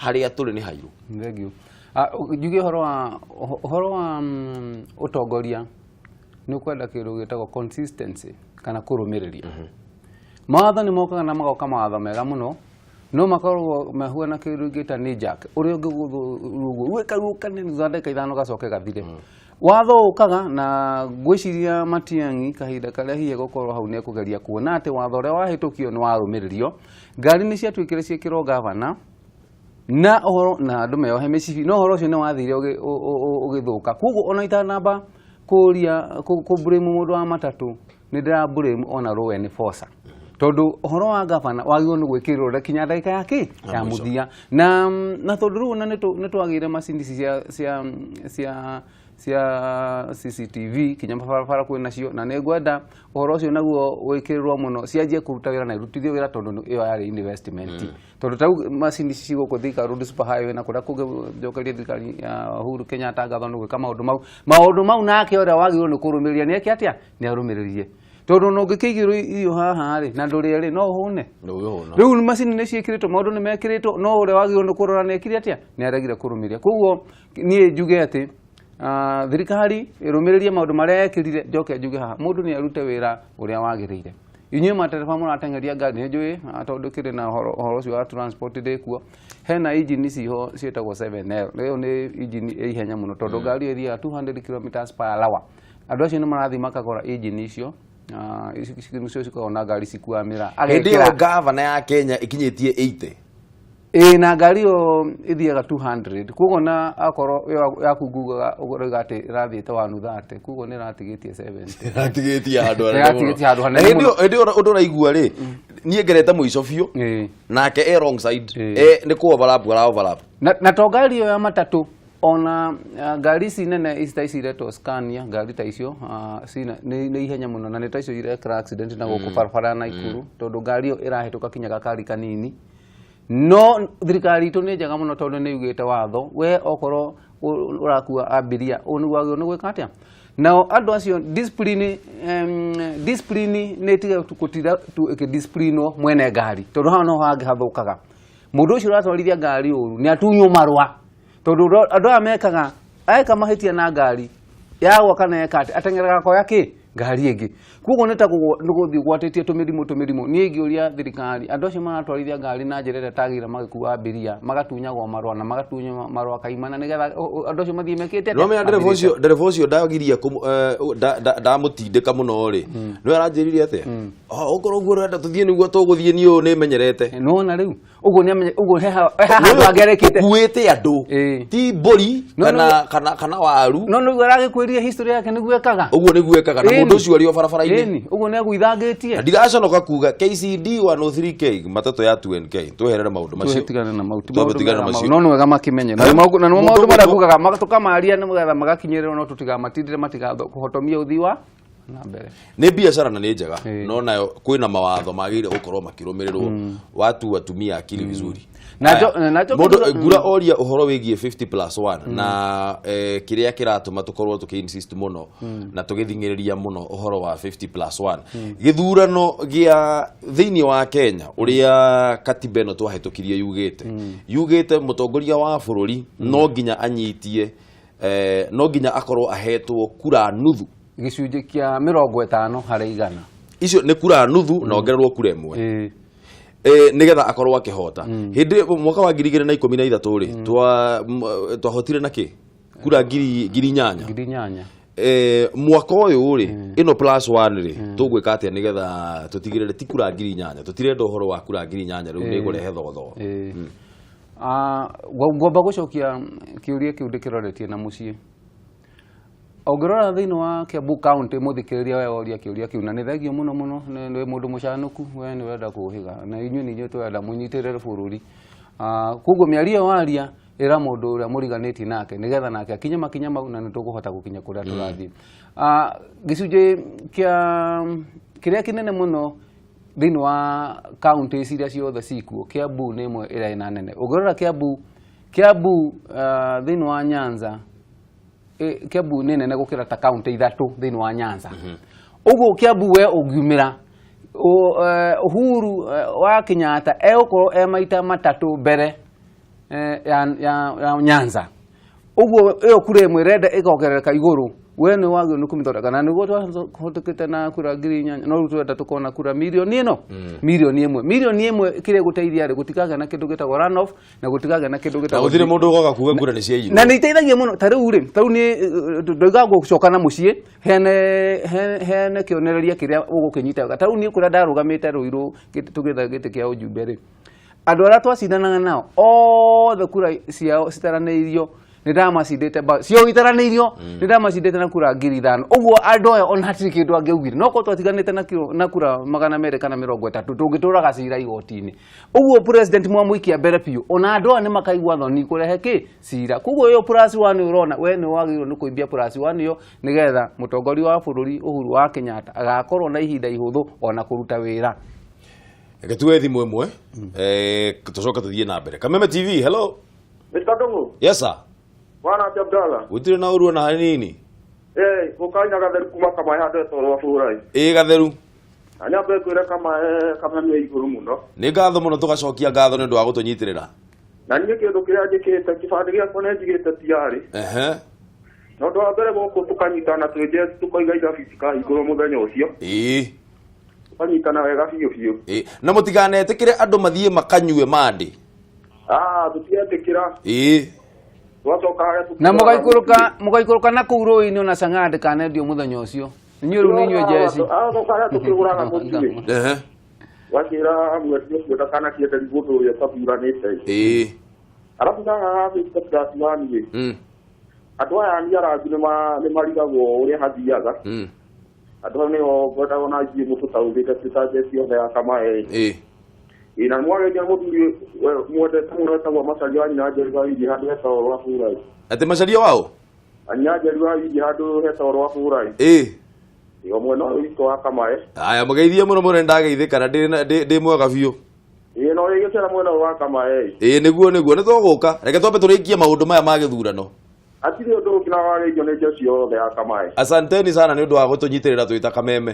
harĩa tũrĩ nĩ hairũ. Thank you. Njuge ũhoro wa ũtongoria nĩ ũkwenda kĩndũ gĩtagwo consistency kana kũrũmĩrĩria. Mawatho nĩ mokaga na magoka mawatho mega mũno no makoragwo mehuana kĩndũ gĩta nĩ jack ũrĩa ũngĩgũthwo wĩka nĩ thutha ndagĩka 5 gacoke gathire. Watho ũkaga na ngwĩciria Matiang'i kahinda karĩa hihi gũkorwo hau nĩ ekũgeria kuona atĩ watho ũrĩa wahĩtũkio nĩ warũmĩrĩrio. Ngari nĩ ciatuĩkire ciĩkĩrwo gavana na ũhoro na andũ meyohe mĩcibi no ũhoro ũcio nĩ wathire ũgĩthũka. Koguo ona itanamba kũria kũ blame mũndũ wa matatũ nĩ ndĩra blame ona law enforcer tondũ ũhoro wa gavana wagĩrĩirwo nĩ gwĩkĩrĩrwo kinya ndagĩka ya kĩ ya mũthia na tondũ rĩu ona nĩ twagĩire macini ici cia CCTV kinya mabarabara kwĩ nacio na nĩ ngwenda ũhoro ũcio naguo wĩkĩrĩrwo mũno cianjie kũruta wĩra na irutithio wĩra tondũ ĩyo yarĩ investment. Tondũ ta rĩu macini ici cigũkũ Thika Road Super Highway na kũrĩa kũngĩ njokeria thirikari ya Uhuru Kenyatta ngatho nĩ gwĩka maũndũ mau maũndũ mau nake ũrĩa wagĩrĩirwo nĩ kũrũmĩrĩria nĩ eke atĩa nĩ arũmĩrĩrie tondũ ona ũngĩkĩigĩrwo irio haha rĩ na ndũrĩe rĩ no ũhũne. Rĩu macini nĩ ciĩkĩrĩtwo maũndũ nĩ mekĩrĩtwo no ũrĩa wagĩrĩirwo nĩ kũrora nĩ ekire atĩa nĩ aregire kũrũmĩrĩria. Koguo niĩ njuge atĩ thirikari ĩrũmĩrĩrie maũndũ marĩa yekĩrire njoke njuge haha mũndũ nĩ arute wĩra ũrĩa wagĩrĩire. Inyuĩ matereba mũrateng'eria ngari nĩ njũĩ tondũ kĩrĩ na ũhoro ũcio wa transport ndĩkuo. Hena engine ciho ciĩtagwo 7L. Ĩyo nĩ engine ĩ ihenya mũno tondũ ngari ĩyo ĩthiaga 200 kilometers per hour. Andũ acio nĩ marathiĩ makagũra engine icio, ici nĩcio cikoragwo na ngari cikuaga mĩraa. Hĩndĩ ĩyo gavana ya Kenya ĩkinyĩtie 80. Ĩĩ, na ngari ĩyo ĩthiaga 200. Koguo na akorwo ĩyo yaku ngugaga ũroiga atĩ ĩrathiĩte 130, koguo nĩ ĩratigĩtie 70. Ĩratigĩtie handũ hanene mũno. Ĩratigĩtie handũ hanene Na mũno. hĩndĩ ĩyo ũndũ ũraigua rĩ, niĩ ngerete mũico biũ, nake e wrong side, nĩ kũ overlap ara overlap. Na to ngari ĩyo ya matatũ, ona ngari ici nene ici ta ici iretwo Scania, ngari ta icio, cina, nĩ ihenya mũno, na nĩ ta icio irekĩra accident na gũkũ barabara ya Naikuru, tondũ ngari ĩyo ĩrahĩtũka kinya gakari kanini. No thirikari itũ nĩ njega mũno tondũ nĩ yugĩte watho, we okorwo ũrakua abiria, ũũ nĩguo wagĩrĩirwo nĩ gwĩka atĩa? Nao andũ acio discipline nĩ ĩtige gũtinda tu ĩkĩdisciplinwo mwene ngari, tondũ haha noho hangĩ hathũkaga. Mũndũ ũcio ũratwarithia ngari ũru nĩ atunywo marũa, tondũ andũ aya mekaga, eka mahĩtia na ngari yagwa kana eka atĩa, ateng'eraga koya kĩ ngari ĩngĩ. Koguo nĩ ta nĩ gũthiĩ ũgwatĩtie tũmĩrimũ tũmĩrimũ. Niĩ ingĩũria thirikari, andũ acio maratwarithia ngari na njĩra ĩrĩa ĩtagĩrĩire magĩkua abiria, magatunyagwo marũa na magatunywo marũa kaimana nĩgetha andũ acio mathiĩ mekĩte atĩa? No menya ndereba ũcio, ndereba ũcio ndagiria ndamũtindĩka mũno rĩ. Nĩwe aranjĩrire atĩa? Okorwo ũguo ũrenda tũthiĩ nĩguo tũgũthiĩ, niĩ ũyũ nĩmenyerete. Nĩwona rĩu? Ũguo nĩ amenye, ũguo he ha, he handũ hangĩ arekĩte. Ũkuĩte andũ. Ti mbũri, No, no, kana waru. No, nĩguo aragĩkwĩrire history yake nĩguo ekaga. Ũguo nĩguo ekaga, na mũndũ ũcio arĩ o barabara-inĩ. Ĩni, ũguo nĩ agũithangĩtie. Na ndiraconoka kuga KCD 103K, matatũ ya 2NK, tweherere maũndũ macio. Twĩtigane na mau, ti Twambe maũndũ tigane na mega macio. mau. No nĩ wega makĩmenye. Na nĩ na nĩ Mũndũ maũndũ marĩa ũguo- ngugaga, tũkamaria nĩgetha magakinyĩrĩrwo, no tũtigamatindĩre matigahotomie ũthii wa na mbere. Nĩ biacara na nĩ njega, no nayo kwĩna mawatho magĩrĩire gũkorwo makĩrũmĩrĩrwo. Watu watumia akili vizuri. Na Aya, na njo mũndũ, kĩndũ- ngura oria ũhoro wĩgiĩ 50 plus 1 na kĩrĩa kĩratũma tũkorwo tũkĩ insist mũno na tũgĩthing'ĩrĩria mũno ũhoro wa 50 plus 1. Gĩthurano gĩa thĩinĩ wa Kenya ũrĩa katiba ĩno twahĩtũkirie yugĩte, yugĩte mũtongoria wa bũrũri no nginya anyitie, no nginya akorwo ahetwo kura nuthu. Gĩcunjĩ kĩa mĩrongo ĩtano harĩ igana. Icio nĩ kura nuthu na ongererwo kura ĩmwe. Nĩgetha akorwo akĩhota. Hĩndĩ mwaka wa ngiri igĩrĩ na ikũmi na ithatũ rĩ, twahotire na kĩ? Kura ngiri inyanya. Ngiri inyanya. Mwaka ũyũ rĩ, ĩno plus 1 rĩ, tũgwĩka atĩa nĩgetha tũtigĩrĩre ti kura ngiri inyanya? Tũtirenda ũhoro wa kura ngiri inyanya rĩu nĩ ĩkũrehe thogothogo. Ngwamba gũcokia kĩũria kĩu ndĩkĩroretie na mũciĩ. Ũngĩrora thĩinĩ wa Kiambu County, mũthikĩrĩria we woria kĩũria kĩu, na nĩ thengio mũno mũno, nĩ mũndũ mũcanũku, we nĩ ũrenda kũũhĩga, na inyuĩ nĩ inyuĩ tũrenda mũnyitĩrĩre bũrũri. Koguo mĩario ĩyo waria, ĩra mũndũ ũrĩa mũriganĩtie nake, nĩgetha nake akinye makinya mau, na nĩ tũkũhota gũkinya kũrĩa tũrathiĩ. Gĩcunjĩ kĩrĩa kĩnene mũno thĩinĩ wa county ici iria ciothe cikuo, Kiambu nĩ ĩmwe ĩrĩa ĩna nene. Ũngĩrora Kiambu, thĩinĩ wa Nyanza, Kiambu nĩ nene gũkĩra ta county ithatũ thĩinĩ wa Nyanza. Ũguo Kiambu we ũngiumĩra, Uhuru wa Kenyatta egũkorwo e maita matatũ mbere ya Nyanza. Ũguo ĩyo kura ĩmwe ĩrenda ĩkongerereka igũrũ, we nĩ wagĩrĩirwo nĩ kũmĩthondeka. Na nĩguo twahotokete na kura ngiri inyanya, no rĩu tũrenda tũkorwo na kura mirioni ĩno, mirioni ĩmwe. Mirioni ĩmwe kĩrĩa ĩgũteithia rĩ, gũtikagĩa na kĩndũ gĩtagwo runoff, na gũtikagĩa na kĩndũ gĩtagwo Na gũtirĩ mũndũ ũgoka kuga kura nĩ ciaiyirwo. Na nĩ iteithagia mũno. Ta rĩu rĩ, ta rĩu niĩ, ndoiga ngũcoka na mũciĩ, heane kĩonereria kĩrĩa ũgũkĩnyita wega. Ta rĩu niĩ kũrĩa ndarũgamĩte Ruiru, tũgĩetha gĩtĩ kĩa ũjumbe rĩ, andũ arĩa twacindanaga nao othe kura ciao citaranĩirio, nĩ ndamacindĩte cio itaranĩirio, nĩ ndamacindĩte na kura ngiri ithano. Ũguo andũ aya ona hatirĩ kĩndũ angĩaugire. No korwo twatiganĩte na kura magana merĩ kana mĩrongo ĩtatũ, tũngĩtũraga cira igoti-inĩ. Ũguo president mwamũikia mbere biũ, ona andũ aya nĩ makaigua thoni kũrehe kĩ cira. Koguo ĩyo plus 1 ũrona, we nĩ wagĩrĩirwo nĩ kũimbia plus 1 ĩyo, nĩgetha mũtongoria wa bũrũri Uhuru wa Kenyatta agakorwo na ihinda ihũthũ ona kũruta wĩra. Reke tuoe thimũ ĩmwe, tũcoke tũthiĩ na mbere. Kameme TV, hello. Mister Ndung'u. Yes sir. Bwana atia brother. Gũtirĩ na ũru ona hanini. Gũkanya gatheru kuma kamae handũ etwo rwa bũrai. Ĩ gatheru. Na nyambe ngwĩre kamae kameme igũrũ mũno. Nĩ ngatho mũno, tũgacokia ngatho nĩ ũndũ wa gũtũnyitĩrĩra. Na niĩ kĩndũ kĩrĩa njĩkĩte, kĩbandĩ gĩakwa nĩ njigĩte tiarĩ. Na ũndũ wa mbere gũkũ tũkanyitana twĩ njeshi, tũkoiga irabu itikahingũrwo mũthenya ũcio. Tũkanyitana wega biũ biũ. Ĩĩ, na mũtikanetĩkĩre andũ mathiĩ makanyue mandĩ. Ah, tũtiretĩkĩra. Ĩĩ. Twacoka harĩa Na mũgaikũrũka mũgaikũrũka na kũu rũĩ-inĩ ona cang'aa ndĩkanendio mũthenya ũcio. Inyuĩ rĩu nĩ inyuĩ njeci. Agacoka harĩa tũkĩgũraga mũtu ĩ. Ehe. Wakĩra mwendia ũcio ndakanakĩenderie mũndũ ũrĩa ũtathuranĩte. Ĩĩ. Arabu haha ha 50 plus 1 ĩ. Andũ aya niarangu nĩ marigagwo ũrĩa hathiaga. Andũ hau nĩho ngwendaga ona ithuĩ mũtũtaũrĩte twĩ ta njeci yothe ya Kamae ĩ. Ĩĩ. Ĩ na nĩmwageria mũthuri mwendete mũno etagwo Macharia wa nyina Njeri wa Wingĩ handũ hetagwo rwa Bũra ĩ. Atĩ Macharia waũ? Nyina Njeri wa Wingĩ handũ hetagwo rwa Bũra ĩ. Ĩĩ. Ĩ o mwena ũyũ witũ wa Kamae. Aya mũgeithie mũno mũno nĩndageithĩka na ndĩ mwega biũ. Ĩ no ĩgĩcera mwena ũyũ wa Kamae ĩ. Ĩĩ nĩguo nĩguo nĩtũgũka. Reke twambe tũrĩkie maũndũ maya ma gĩthurano. Hatirĩ ũndũ ũngĩ na warĩirio nĩ njeci yothe ya Kamae. Asanteni sana nĩ ũndũ wa gũtũnyitĩrĩra twĩ ta Kameme.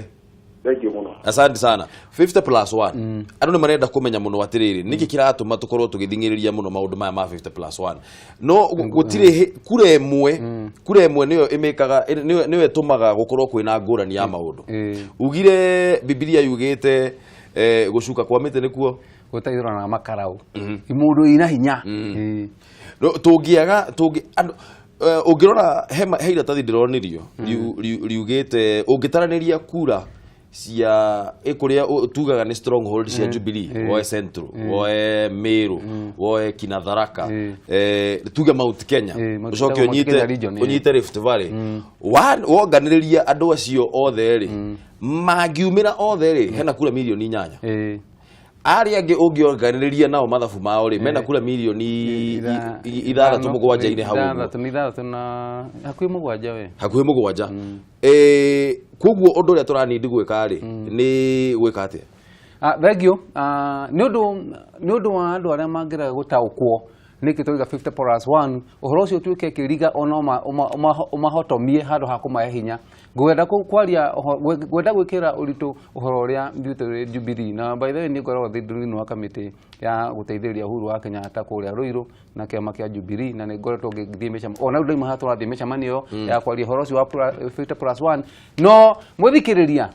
Thank you mũno. Asante sana. 50 plus 1. Andũ nĩ marenda kũmenya mũno atĩrĩrĩ, nĩkĩ kĩratũma tũkorwo tũgĩthing'ĩrĩria mũno maũndũ maya ma 50 plus 1. No gũtirĩ kura ĩmwe, kura ĩmwe nĩyo ĩmĩkaga, nĩyo ĩtũmaga gũkorwo kwĩna ngũrani ya maũndũ. Ugire Bibilia yugĩte gũcuka kwa mĩtĩ nĩkuo gũteithũrana na makarau. Mũndũ ina hinya. No, tũngĩaga tũngĩ andũ ũngĩrora he iratathi ndĩronirio riugĩte ũngĩtaranĩria kura cia kũrĩa tugaga nĩ stronghold cia Jubilee, woe Central, woe Meru, woe Kinatharaka, tuge Mount Kenya, Mount ũcoke Kenya, Mount Kenya region, ũnyite Rift Valley. Wonganĩrĩria andũ acio othe rĩ, mangiumĩra othe rĩ, hena kura mirioni 8. Arĩa angĩ ũngĩonganĩrĩria nao mathabu mao rĩ, mena kura mirioni ithathatũ mũgwanja-inĩ hau ũguo. Ithathatũ, nĩ ithathatũ na hakuhĩ mũgwanja we. Hakuhĩ mũgwanja. Koguo ũndũ ũrĩa tũranindi gwĩka rĩ, nĩ gwĩka atĩa? Thank you. Nĩ ũndũ wa andũ arĩa mangĩrega gũtaũkwo nĩkĩ tũiga 50 plus 1, ũhoro ũcio ũtuĩke kĩriga ona ũmahotomie handũ ha kũmahe hinya. Ngwenda kwaria ũho-, ngwenda gwĩkĩra ũritũ ũhoro ũrĩa ithuĩ tũrĩ Jubilee. Na by the way, niĩ ngoragwo thĩinĩ wa kamĩtĩ ya gũteithĩrĩria Uhuru wa Kenyatta kũrĩa Ruiru na kĩama kĩa Jubilee, na nĩ ngoretwo ngĩthiĩ mĩcemanio. Ona rĩu ndauma haha tũrathiĩ mĩcemanio ya kwaria ũhoro ũcio wa 50 plus 1. No mũthikĩrĩria,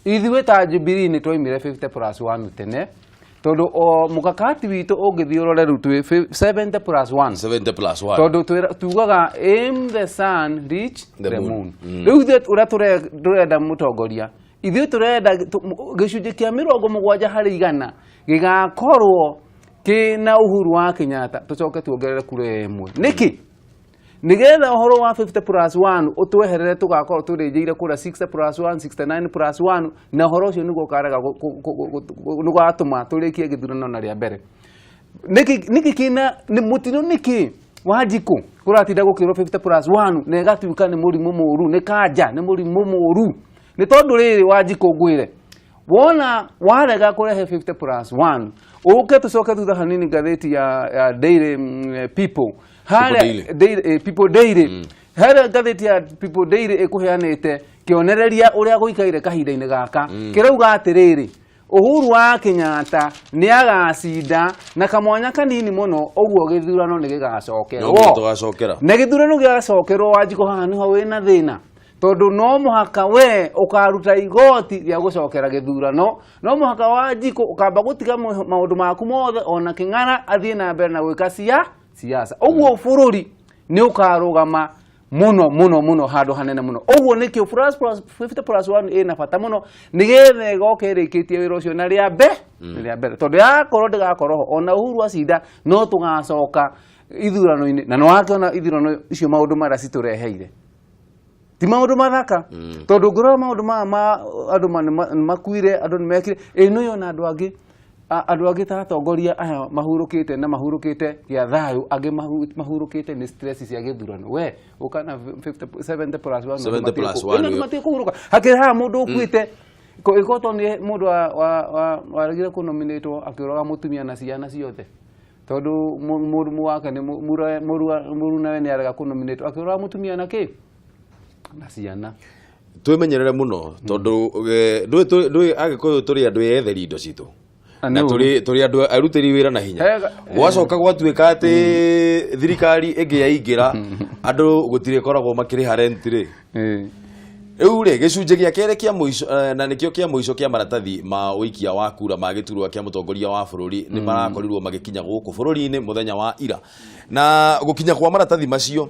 ithuĩ ta Jubilee nĩ twaimire 50 plus 1 tene, tondũ o mũkakati witũ ũngĩthiĩ ũrore rĩu twĩ 70 plus 1. 70 plus 1. Tondũ tugaga aim the sun, reach the the moon. moon. Rĩu ithuĩ ũrĩa tũrenda mũtongoria, ithuĩ tũrenda gĩcunjĩ kĩa mĩrongo mũgwanja harĩ igana gĩgakorwo kĩna Uhuru wa Kenyatta, tũcoke tuongerere kura ĩmwe. Nĩkĩ? Nĩgetha ũhoro wa 50 plus 1 ũtweherere, tũgakorwo tũrĩnjĩire kura 60 plus 1, 69 plus 1, na ũhoro ũcio nĩguo ũkarega nĩguo ũgatũma tũrĩkie gĩthurano na rĩa mbere. Nĩkĩ, nĩkĩ kĩna, nĩ mũtino nĩkĩ? Wanjikũ kũratinda gũkĩrwo 50 plus 1 na ĩgatuĩka nĩ mũrimũ mũru, nĩ kanja, nĩ mũrimũ mũru. Nĩ tondũ rĩrĩ Wanjikũ ngwĩre, wona warega kũrehe 50 plus 1, ũke tũcoke thutha hanini ngathĩti ya Daily, People. Harĩa Daily. Daily, People Daily. Harĩa ngathĩti ya People Daily ĩkũheanĩte kĩonereria ũrĩa gũikaire kahinda-inĩ gaka. Kĩrauga atĩrĩrĩ, Uhuru wa Kenyatta nĩ agacinda na kamwanya kanini mũno, ũguo gĩthurano nĩ gĩgacokerwo. No nginya tũgacokera. Na gĩthurano gĩgacokerwo Wanjikũ haha nĩho wĩna thĩna. Tondũ no mũhaka we ũkaruta igoti rĩa gũcokera gĩthurano, no mũhaka Wanjikũ ũkamba gũtiga maũndũ maku mothe ona kĩng'ara athiĩ na mbere na gwĩka siasa. Ũguo bũrũri nĩ ũkarũgama mũno mũno mũno handũ hanene mũno. Ũguo nĩkĩo plus plus 50 plus 1 ĩna bata mũno, nĩgetha ĩgoka ĩrĩkĩtie wĩra ũcio na rĩa rĩa mbere. Tondũ yakorwo ndĩgakorwo ho, ona Uhuru acinda no tũgacoka ithurano-inĩ, na nĩwakĩona ithurano icio maũndũ marĩa citũreheire ti maũndũ mathaka. Tondũ ũngĩrora maũndũ maya ma andũ nĩ makuire, andũ nĩ mekire, ĩ nĩ ũyona andũ angĩ, andũ angĩ ta atongoria aya mahurũkĩte na mahurũkĩte gĩa thayũ, angĩ mahurũkĩte nĩ stress cia gĩthurano. We ũka na 70 plus 1, 70 plus 1, andũ matige kũhurũka. Hakĩrĩ haha mũndũ ũkuĩte, ĩkoretwo nĩ mũndũ waregire kũnominatwo akĩũraga mũtumia na ciana ciothe. Tondũ mũrũ wake nĩ mũrunawe nĩ arega kũnominatwo, akĩũraga mũtumia na kĩ? Na ciana. Twĩmenyerere mũno, tondũ, ndũĩ Agĩkũyũ tũrĩ andũ etheri indo citũ. Na Nĩ tũrĩ andũ arutĩri wĩra na hinya. Hega. Gwacoka gwatuĩka atĩ thirikari ĩngĩ yaingĩra, andũ gũtirĩ koragwo makĩrĩha rent rĩ. Rĩu rĩ, gĩcunjĩ gĩa kerĩ kĩa mũico, na nĩkĩo kĩa mũico kĩa maratathi ma ũikia wa kura ma gĩturwa kĩa mũtongoria wa bũrũri nĩ marakorirwo magĩkinya gũkũ bũrũri-inĩ mũthenya wa ira. Na gũkinya kwa maratathi macio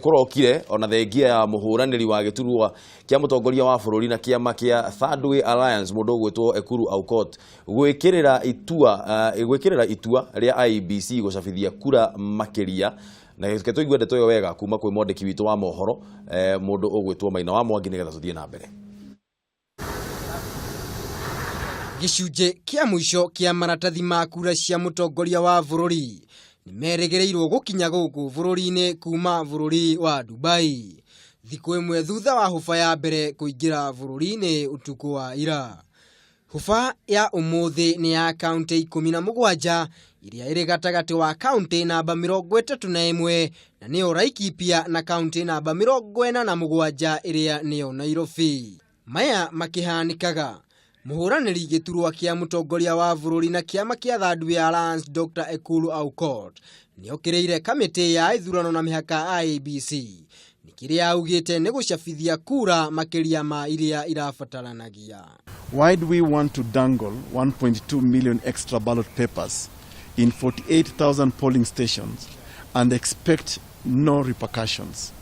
kũrokire ona thengia ya mũhũranĩri wa gĩturwa kĩa mũtongoria wa bũrũri na kĩama kĩa Third Way Alliance mũndũ ũgwĩtwo Ekuru Aukot gwĩkĩrĩra itua, gwĩkĩrĩra itua rĩa IEBC gũcabithia kura makĩria. Na reke tũigue ndeto ĩyo wega kuma kwĩ mwandĩki witũ wa mohoro, mũndũ ũgwĩtwo Maina wa Mwangi, nĩgetha tũthiĩ na mbere. Gĩcunjĩ kĩa mũico kĩa maratathi ma kura cia mũtongoria wa bũrũri nĩ merĩgĩrĩirwo gũkinya gũkũ bũrũri-inĩ kuma bũrũri wa Dubai thikũ ĩmwe thutha wa hũba ya mbere kũingĩra bũrũri-inĩ ũtukũ wa ira. Hũba ya ũmũthĩ nĩ ya kaunti 17 iria ĩrĩ gatagatĩ wa kaunti namba 31 na nĩyo Laikipia na kaunti namba 47 ĩrĩa nĩyo Nairobi. Maya makĩhanĩkaga mũhũranĩri gĩturwa kĩa mũtongoria wa bũrũri na kĩama kĩa Third Way Alliance Dr. Ekuru Aukot nĩokĩrĩire kamĩtĩ ya ithurano na mĩhaka IEBC nĩ kĩrĩa augĩte nĩ gũcabithia kura makĩria ma iria irabataranagia. Why do we want to dangle 1.2 million extra ballot papers in 48,000 polling stations and expect no repercussions?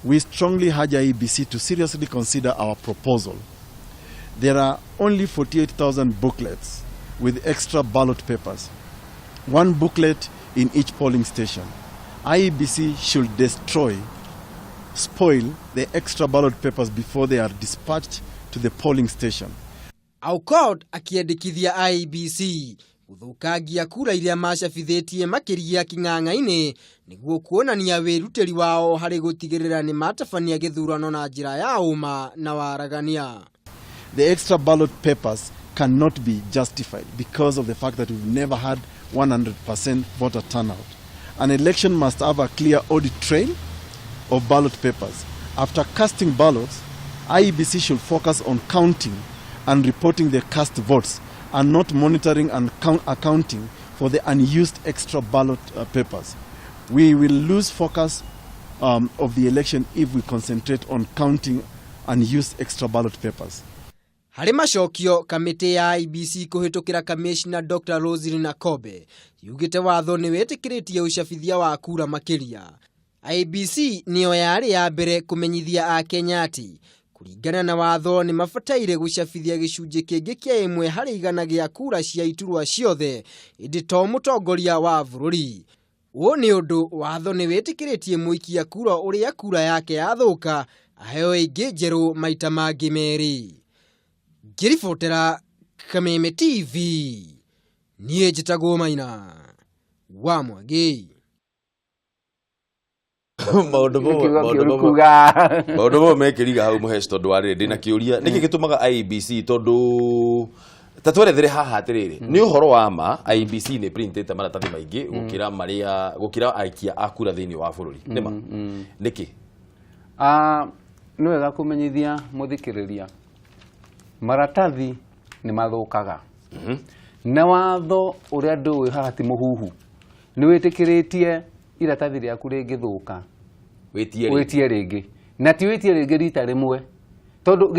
We strongly urge IEBC to seriously consider our proposal. There are only 48,000 booklets with extra ballot papers, one booklet in each polling station. IEBC should destroy, spoil the extra ballot papers before they are dispatched to the polling station. Aukot akiendekithia IEBC gũthũkangia kura iria macabithĩtie makĩria kĩng'ang'a-inĩ nĩguo kuonania wĩrutĩri wao harĩ gũtigĩrĩra nĩ matabania gĩthurano na njĩra ya ũma na waragania. The extra ballot papers cannot be justified because of the fact that we've never had 100% voter turnout. An election must have a clear audit trail of ballot papers. After casting ballots, IEBC should focus on counting and reporting the cast votes and not monitoring and accounting for the unused extra ballot papers. We will lose focus of the election if we concentrate on counting unused extra ballot papers. Harĩ macokio kamĩtĩ ya IEBC kũhĩtũkĩra kamishna Dr. Roselyn Akombe yugĩte watho nĩ wĩtĩkĩrĩtie ũcabithia wa kura makĩria. IEBC nĩyo yarĩ ya mbere kũmenyithia akenya atĩ kũringana na watho nĩ mabataire gũcabithia gĩcunjĩ kĩngĩ kĩa 1% gĩa kura cia iturwa ciothe ĩndĩ to mũtongoria wa bũrũri. Ũũ nĩ ũndũ watho nĩ wĩtĩkĩrĩtie mũikia kura ũrĩa kura yake yathũka aheo ĩngĩ njerũ maita mangĩ merĩ. Ngĩribotera Kameme TV, niĩ njĩtagwo Maina wa Mwangi. Maũndũ Nĩ kiugo maũndũ kĩũru mamwe kuga. Maũndũ mamwe mekĩriga hau mũhesh tondũ wa rĩrĩ ndĩna kĩũria nĩkĩ gĩtũmaga IEBC tondũ ta twerethere haha atĩrĩrĩ nĩ ũhoro wa ma IEBC nĩ printĩte maratathi maingĩ gũkĩra marĩa gũkĩra aikia a kura thĩinĩ wa bũrũri nĩma nĩkĩ? Nĩ wega kũmenyithia mũthikĩrĩria maratathi nĩ mathũkaga na watho ũrĩa ndũĩ haha ti mũhuhu nĩ wĩtĩkĩrĩtie iratathi rĩaku rĩngĩthũka wĩtie rĩngĩ. Wĩtie rĩngĩ na ti wĩtie rĩngĩ rita rĩmwe tondũ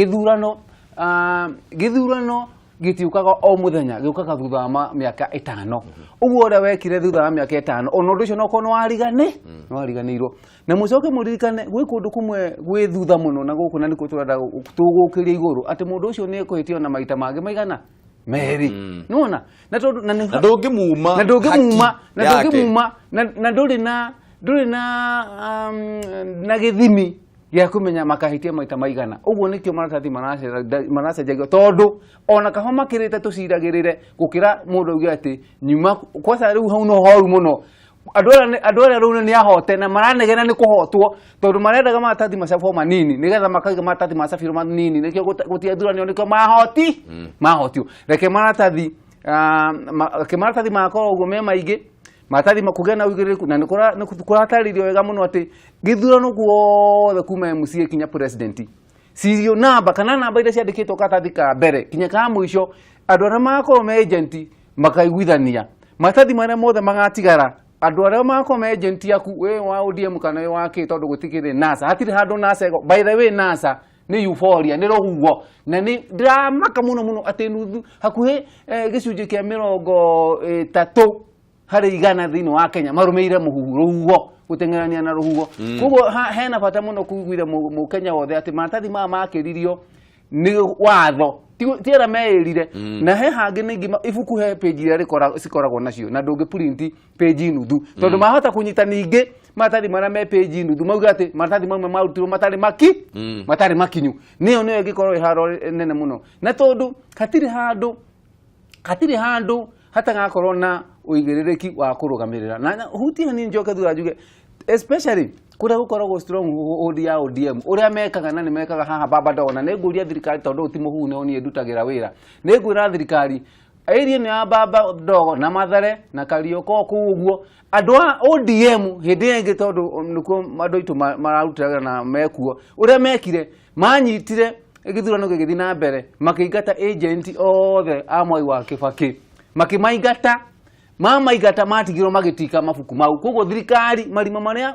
gĩthurano gĩtiũkaga o mũthenya gĩũkaga thutha wa mĩaka 5 ũguo ũrĩa wekire thutha wa mĩaka 5 ona ũndũ ũcio no ũkorwo nĩ wariganĩirwo na mũcoke mũririkane gwĩ kũndũ kũmwe gwĩ thutha mũno na gũkũ na nĩkuo tũrenda tũgũkĩria igũrũ atĩ mũndũ ũcio nĩ ekũhĩtio na maita mangĩ maigana merĩ nĩwona na tondũ na nĩ Na ndũngĩmuma na ndũngĩmuma haki na yake. ndũngĩmuma na ndũrĩ na ndũrĩ na na gĩthimi gĩa kũmenya makahĩtia maita maigana ũguo nĩkĩo maratathi maracenjagio tondũ ona kaho makĩrĩte tũciragĩrĩre gũkĩra mũndũ auge atĩ nyuma kwaca rĩu hau no horu mũno andũ arĩa rĩu nĩ ahote na maranegena nĩ kũhotwo tondũ marendaga maratathi macabwo manini nĩgetha makaiga maratathi macabirwo manini nĩkĩo gũtiathuranio nĩkĩo mahoti mahotio reke maratathi reke maratathi makorwo ũguo me maingĩ maratathi kũgĩa na ũigĩrĩrĩku na nĩ kũratarĩrio wega mũno atĩ gĩthurano guothe kuma MCA kinya president cirio namba kana namba iria ciandĩkĩtwo karatathi ka mbere kinya ka mũico andũ arĩa magakorwo me agent makaiguithania maratathi marĩa mothe magatigara Andũ arĩa makorwo me agent yaku wĩ wa ODM kana wĩ wa kĩ, tondũ gũtikĩrĩ NASA, hatirĩ handũ NASA ĩgo. By the way, NASA nĩ euphoria, nĩ rũhuho, na nĩ ndĩramaka mũno mũno atĩ nuthu hakuhĩ gĩcunjĩ kĩa 30 harĩ igana thĩinĩ wa Kenya marũmĩrĩire mũhuhu, rũhuho, gũteng'erania na rũhuho. Koguo hena bata mũno kuiguithia mũkenya wothe atĩ maratathi maya makĩririo nĩ watho, ti arĩa meĩrire. Na he hangĩ ningĩ ibuku he page iria cikoragwo nacio na ndũngĩ print page nuthu, tondũ mahota kũnyita ningĩ maratathi marĩa me page nuthu mauge atĩ maratathi mamwe marutirwo matarĩ maki matarĩ makinyu. Nĩyo nĩyo ĩngĩkorwo ĩ haro nene mũno, na tondũ hatirĩ handũ hatagakorwo na ũigĩrĩrĩki wa kũrũgamĩrĩra. Na hutie hanini njoke thutha njuge, especially kũrĩa gũkoragwo stronghold ya ODM, ũrĩa mekaga na nĩ mekaga haha Baba Dogo, na nĩ ngũria thirikari, tondũ ti mũhuhu nĩho niĩ ndutagĩra wĩra, nĩ ngwĩra thirikari area ĩno ya Baba Dogo na Mathare na Kariokor kũu ũguo, andũ a ODM hĩndĩ ĩyo ĩngĩ, tondũ nĩkuo andũ aitũ mararutĩra na mekuo, ũrĩa mekire manyitire gĩthurano gĩgĩthiĩ na mbere, makĩingata agent othe a Mwai wa Kibaki, makĩmaingata, mamaingata matigirwo magĩtika mabuku mau. Koguo thirikari marima marĩa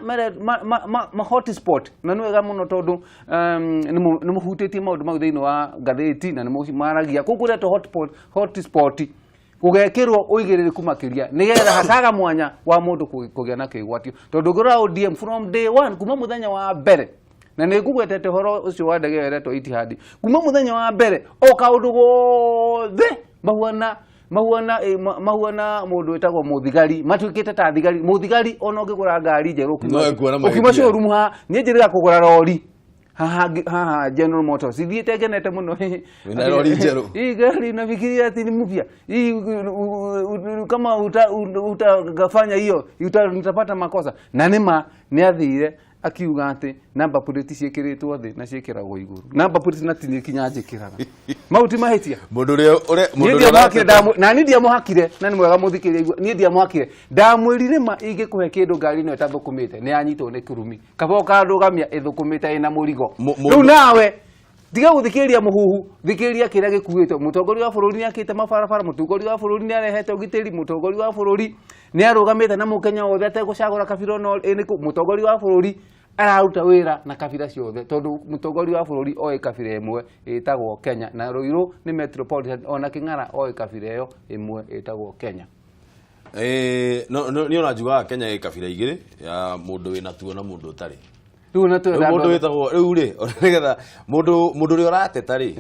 ma hotspot, na nĩ wega mũno tondũ nĩ mũhutĩtie maũndũ mau thĩinĩ wa ngathĩti na nĩ maragia. Koguo ũretwo hotspot gũgekĩrwo ũigĩrĩrĩku makĩria nĩgetha hakaga mwanya wa mũndũ kũgĩa na kĩgwatio, tondũ ũngĩrora ODM from day one, kuma mũthenya wa mbere, na nĩ ngũgwetete ũhoro ũcio wa ndege ĩyo ĩretwo Etihad, kuma mũthenya wa mbere o kaũndũ gothe mahuana mahuana mũndũ wĩtagwo mũthigari, matuĩkĩte ta thigari. Mũthigari ona ũngĩgũra ngari njerũ ũkiuma showroom haha, niĩ njĩrĩga kũgũra rori haha General Motors, ithiĩte ngenete mũno. Wĩna rori njerũ. Hii gari nafikiria ati ni mpya. Hii kama utafanya hiyo nitapata makosa. Na nĩma nĩathire akiuga atĩ number plate ciĩkĩrĩtwo thĩ na ciĩkĩragwo igũrũ. Number plate na ti kinya njĩkĩraga. Mau ti mahĩtia. Mũndũ ũrĩa mũndũ ũrĩa na niĩ ndiamũhakire, na nĩ mwega mũthikĩrĩria igua, niĩ ndiamũhakire. Ndamwĩrire ma ingĩkũhe kĩndũ ngari ĩno ĩtathũkũmĩte nĩ yanyitwo nĩ kĩrumi. Kaba ũkandũgamia ĩthũkũmĩte ĩna mũrigo. Rĩu nawe tiga gũthikĩrĩria mũhuhu, thikĩrĩria kĩrĩa gĩkuĩtwo. Mũtongoria wa bũrũri nĩakĩte mabarabara, mũtongoria wa bũrũri nĩarehete ũgitĩri, mũtongoria wa bũrũri nĩarũgamĩte na mũkenya wothe ategũcagũra kabira ona ĩrĩkũ. Mũtongoria wa bũrũri araruta wĩra na kabira ciothe, tondũ mũtongoria wa bũrũri oĩ kabira ĩmwe ĩtagwo Kenya, na Ruiru nĩ metropolitan, ona Kĩng'ara oĩ kabira ĩyo ĩmwe ĩtagwo Kenya. No nĩ ona njugaga Kenya ĩ kabira igĩrĩ, ya mũndũ wĩna tuo na mũndũ ũtarĩ. Rĩu na twetha mũndũ wĩtagwo rĩu rĩ, nĩgetha mũndũ ũrĩa ũrateta rĩ,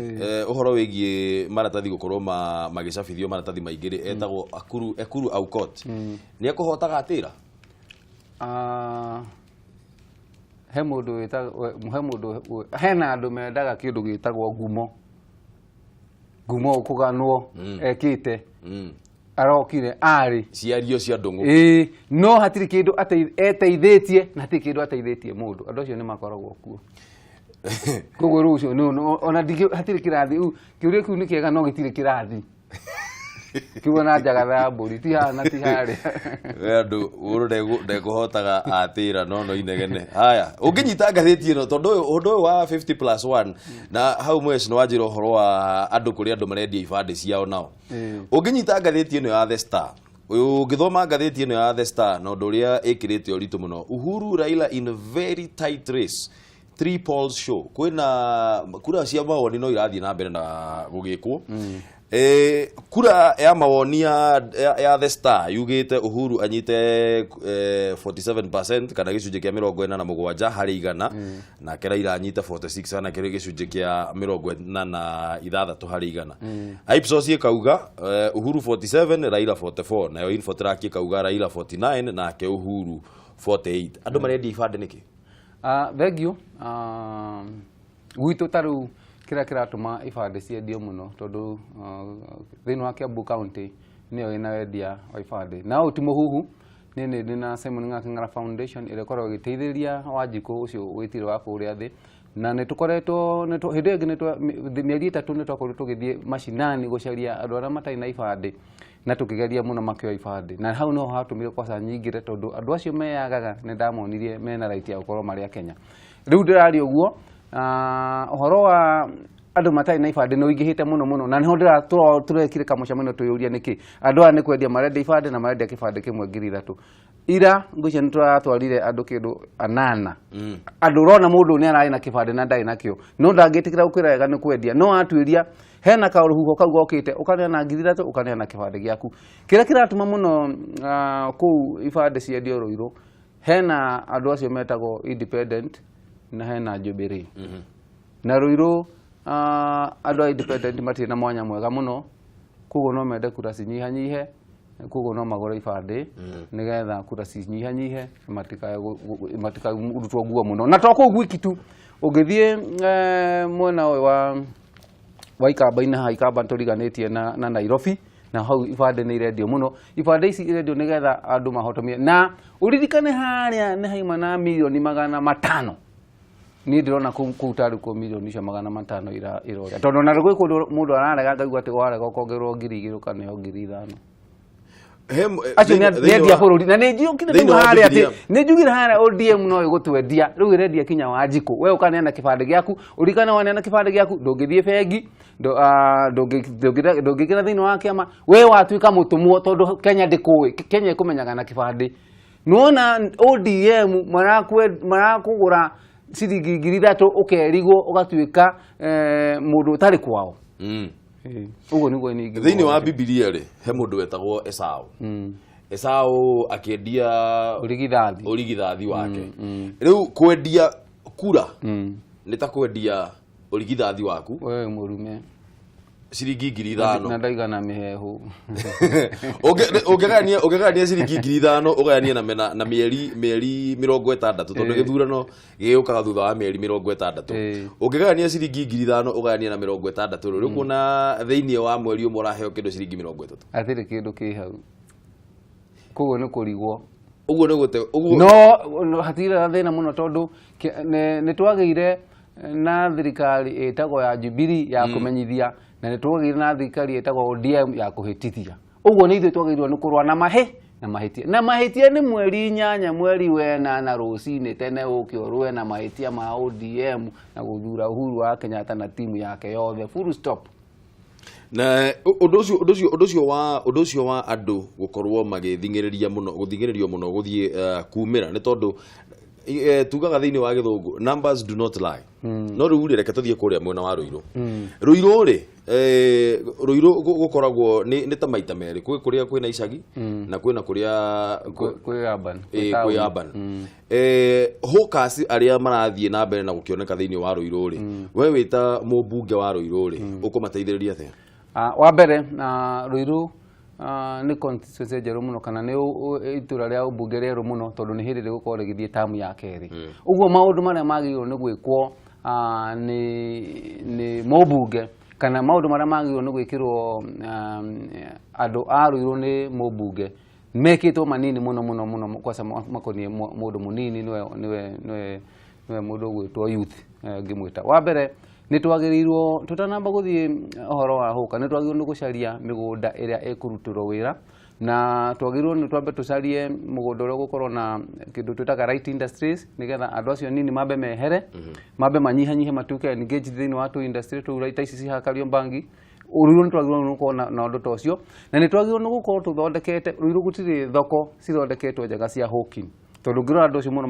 ũhoro wĩgiĩ maratathi gũkorwo magĩcabithio maratathi maingĩ rĩ, etagwo Ekuru Aukot. Nĩ ekũhotaga atĩra? He mũndũ wĩtagwo, he mũndũ, hena andũ mendaga kĩndũ gĩtagwo ngumo. Ngumo kũganwo ekĩte. Arokire arĩ ciario cia ndũng'ũ. No hatirĩ kĩndũ eteithĩtie, na hatirĩ kĩndũ ateithĩtie mũndũ. Andũ acio nĩ makoragwo kuo. Koguo rĩu ũcio ona hatirĩ kĩrathi. Rĩu kĩũria kĩu nĩ kĩega no gĩtirĩ kĩrathi. Kiugo na njagatha ya mbũri, ti haha na ti harĩa. We andũ, mũndũ ndekũhotaga atĩra no no inegene. Haya, ũngĩnyita ngathĩti ĩno tondũ ũndũ ũyũ wa 50+1 na hau mweci nĩ wanjĩra ũhoro wa andũ kũrĩa andũ marendia ibandĩ ciao nao. Ũngĩnyita ngathĩti ĩno ya The Star, ũngĩthoma ngathĩti ĩno ya The Star na ũndũ ũrĩa ĩkĩrĩte ũritũ mũno, Uhuru Raila in very tight race, 3 polls show. Kwĩna kura cia mawoni no irathiĩ na mbere na gũgĩkwo. Kura ya mawoni ya The Star yugĩte Uhuru anyite 47% kana gĩcunjĩ kĩa 47 harĩ igana, nake Raila anyite 46 kana gĩcunjĩ kĩa 46 harĩ igana. Ipsos ĩkauga Uhuru 47, Raila 44, nayo Infotrack ĩkauga Raila 49 nake Uhuru 48. Andũ marendia ibandĩ nĩkĩ? Thank you. Gwitũ ta rĩu kĩrĩa kĩratũma ibandĩ ciendio mũno tondũ thĩinĩ wa Kiambu County nĩyo ĩna wendia wa ibandĩ. Na ũyũ ti mũhuhu, niĩ nĩ ndĩ na Simon Ng'ang'a Kĩng'ara Foundation ĩrĩa ĩkoragwo ĩgĩteithĩrĩria Wanjikũ ũcio wĩtire wa kũrĩa thĩ. Na nĩ tũkoretwo, hĩndĩ ĩyo ĩngĩ mĩeri 3 nĩ twakorirwo tũgĩthiĩ macinani gũcaria andũ arĩa matarĩ na ibandĩ, na tũkĩgeria mũno makĩoya ibandĩ. Na hau niho hatũmire kwaca nyingĩre tondũ andũ acio meyagaga nĩ ndamonirie mena right ya gũkorwo marĩ a Kenya. Rĩu ndĩraria ũguo, ũhoro wa andũ matarĩ na ibandĩ nĩ ũingĩhĩte mũno mũno, na nĩho tũrekire kamũcemanio twĩyũria nĩkĩ andũ aya nĩ kwendia marendia ibandĩ na marendia kĩbandĩ kĩmwe 3,000. Ira ngwĩciria nĩ tũratwarire andũ kĩndũ anana. Andũ ũrona mũndũ nĩ ararĩ na kĩbandĩ na ndarĩ nakĩo, no ndangĩtĩkĩra gũkwĩra wega nĩ kwendia, no atuĩria hena karũhuho kau gokĩte, ũkaneana 3,000, ũkaneana kĩbandĩ gĩaku. Kĩrĩa kĩratũma mũno kũu ibandĩ ciendio Rũirũ, hena andũ acio metagwo independent na hena Jubilee. Na Rũirũ andũ a independent matirĩ na mwanya mwega mũno, koguo no mende kura cinyihanyihe, koguo no magũre ibandĩ nĩgetha kura cinyihanyihe, matikarutwo nguo mũno. Na to kũu gwiki tu, ũngĩthiĩ mwena ũyũ wa Ikamba-inĩ haha, Ikamba tũriganĩtie na Nairobi, na hau ibandĩ nĩ irendio mũno. Ibandĩ ici irendio nĩgetha andũ mahotomie. Na ũririkane harĩa nĩ haima na 500,000,000. Niĩ ndĩrona kũu tarĩ kuo 500,000,000 iroria, tondũ ona gwĩ kũndũ mũndũ ararega ngaigua atĩ warega ũkongererwo 2,000 ũkaneo 5,000. Acio nĩ endia bũrũri. Na nĩ njugire Thĩinĩ wa harĩa atĩ Bibilia. nĩ njugire harĩa ODM no ĩgũtwendia, rĩu ĩrendia kinya Wanjikũ. We ũkaneana kĩbandĩ gĩaku, ũririkane waneana kĩbandĩ gĩaku ndũngĩthiĩ bengi, ndũngĩingĩra thĩinĩ wa kĩama, we watuĩka mũtũmwo, tondũ Kenya ndĩkũĩ, Kenya ĩkũmenyaga na kĩbandĩ. Nĩwona ODM marakũgũra ciringi 3,000 ũkerigwo ũgatuĩka mũndũ ũtarĩ kwao. Ũguo nĩguo niĩ ingĩuga. Thĩinĩ wa Bibilia rĩ, he mũndũ wetagwo Esau. Esau akĩendia ũrigithathi, ũrigithathi wake. Rĩu kwendia kura nĩ ta kwendia ũrigithathi waku. We mũrume. Ciringi 5,000. Na ndaigana mĩhehu. Ũngĩgayania ciringi 5,000 ũgayanie na mĩeri 60, tondũ gĩthurano gĩũkaga thutha wa mĩeri 60. Ũngĩgayania ciringi 5,000 ũgayanie na 60, rĩu ũkuona thĩinĩ wa mweri ũmwe ũraheo kĩndũ ciringi 30. Hatirĩ kĩndũ kĩ hau. Koguo nĩ kũrigwo. Ũguo nĩ gũte, ũguo No, no, hatirĩ na thĩna mũno tondũ nĩ twagĩire na thirikari ĩtagwo ya Jubilee ya kũmenyithia, na nĩ twagĩire na thirikari ĩtagwo ODM ya kũhĩtithia. Ũguo nĩ ithuĩ twagĩrĩirwo nĩ kũrũa na na mahĩtia. Na mahĩtia nĩ mweri 8, mweri 8 rũcinĩ tene ũke ũrũe na mahĩtia ma ODM na gũthura Uhuru wa Kenyatta na timu yake yothe. Full stop. Na ũndũ ũcio, ũndũ ũcio, ũndũ ũcio wa, ũndũ ũcio wa andũ gũkorwo magĩthing'ĩrĩria mũno, gũthing'ĩrĩrio mũno gũthiĩ kumĩra, nĩ tondũ tugaga thĩinĩ wa gĩthũngũ numbers do not lie. No rĩu rĩ, reke tũthiĩ kũrĩa mwena wa Rũirũ. Rũirũ rĩ, Rũirũ gũkoragwo nĩ ta maita merĩ, kwĩ kũrĩa kwĩna icagi na kwĩna kũrĩa Kwĩ urban, kwĩ kwĩ town. urban. Hawkers arĩa marathiĩ na mbere na gũkĩoneka thĩinĩ wa Rũirũ rĩ, we wĩ ta mũmbunge wa Rũirũ rĩ, ũkũmateithĩrĩria atĩa? Wa mbere, Rũirũ nĩ constituency njerũ mũno, kana nĩ itũra rĩa ũmbunge rĩerũ mũno, tondũ nĩ hĩndĩ rĩgũkorwo rĩgĩthiĩ tamu ya kerĩ. Ũguo maũndũ marĩa magĩrĩirwo nĩ gwĩkwo nĩ mũmbunge, kana maũndũ marĩa magĩrĩirwo nĩ gwĩkĩrwo andũ a Rũirũ nĩ mũmbunge, mekĩtwo manini mũno mũno mũno, kwaca makoniĩ mũndũ mũnini, nĩwe mũndũ ũgwĩtwo youth, ngĩmwĩta. Wa mbere, nĩ twagĩrĩirwo, tũtanamba gũthiĩ ũhoro wa hũka, nĩ twagĩrĩirwo nĩ gũcaria mĩgũnda ĩrĩa ĩkũrutĩrwo wĩra, na twagĩrĩirwo nĩ twambe tũcarie mũgũnda ũrĩa ũgũkorwo na kĩndũ twĩtaga light industries, nĩgetha andũ acio anini mambe mehere, mambe manyihanyihe, matuĩke engaged thĩinĩ wa tũ industry tũu ta ici cihakagio bangi. Rũirũ nĩ twagĩrĩirwo nĩ gũkorwo na ũndũ ta ũcio, na nĩ twagĩrĩirwo nĩ gũkorwo tũthondekete Rũirũ gũtirĩ thoko cithondeketwo njega cia hawking, tondũ ũngĩrora andũ acio mũno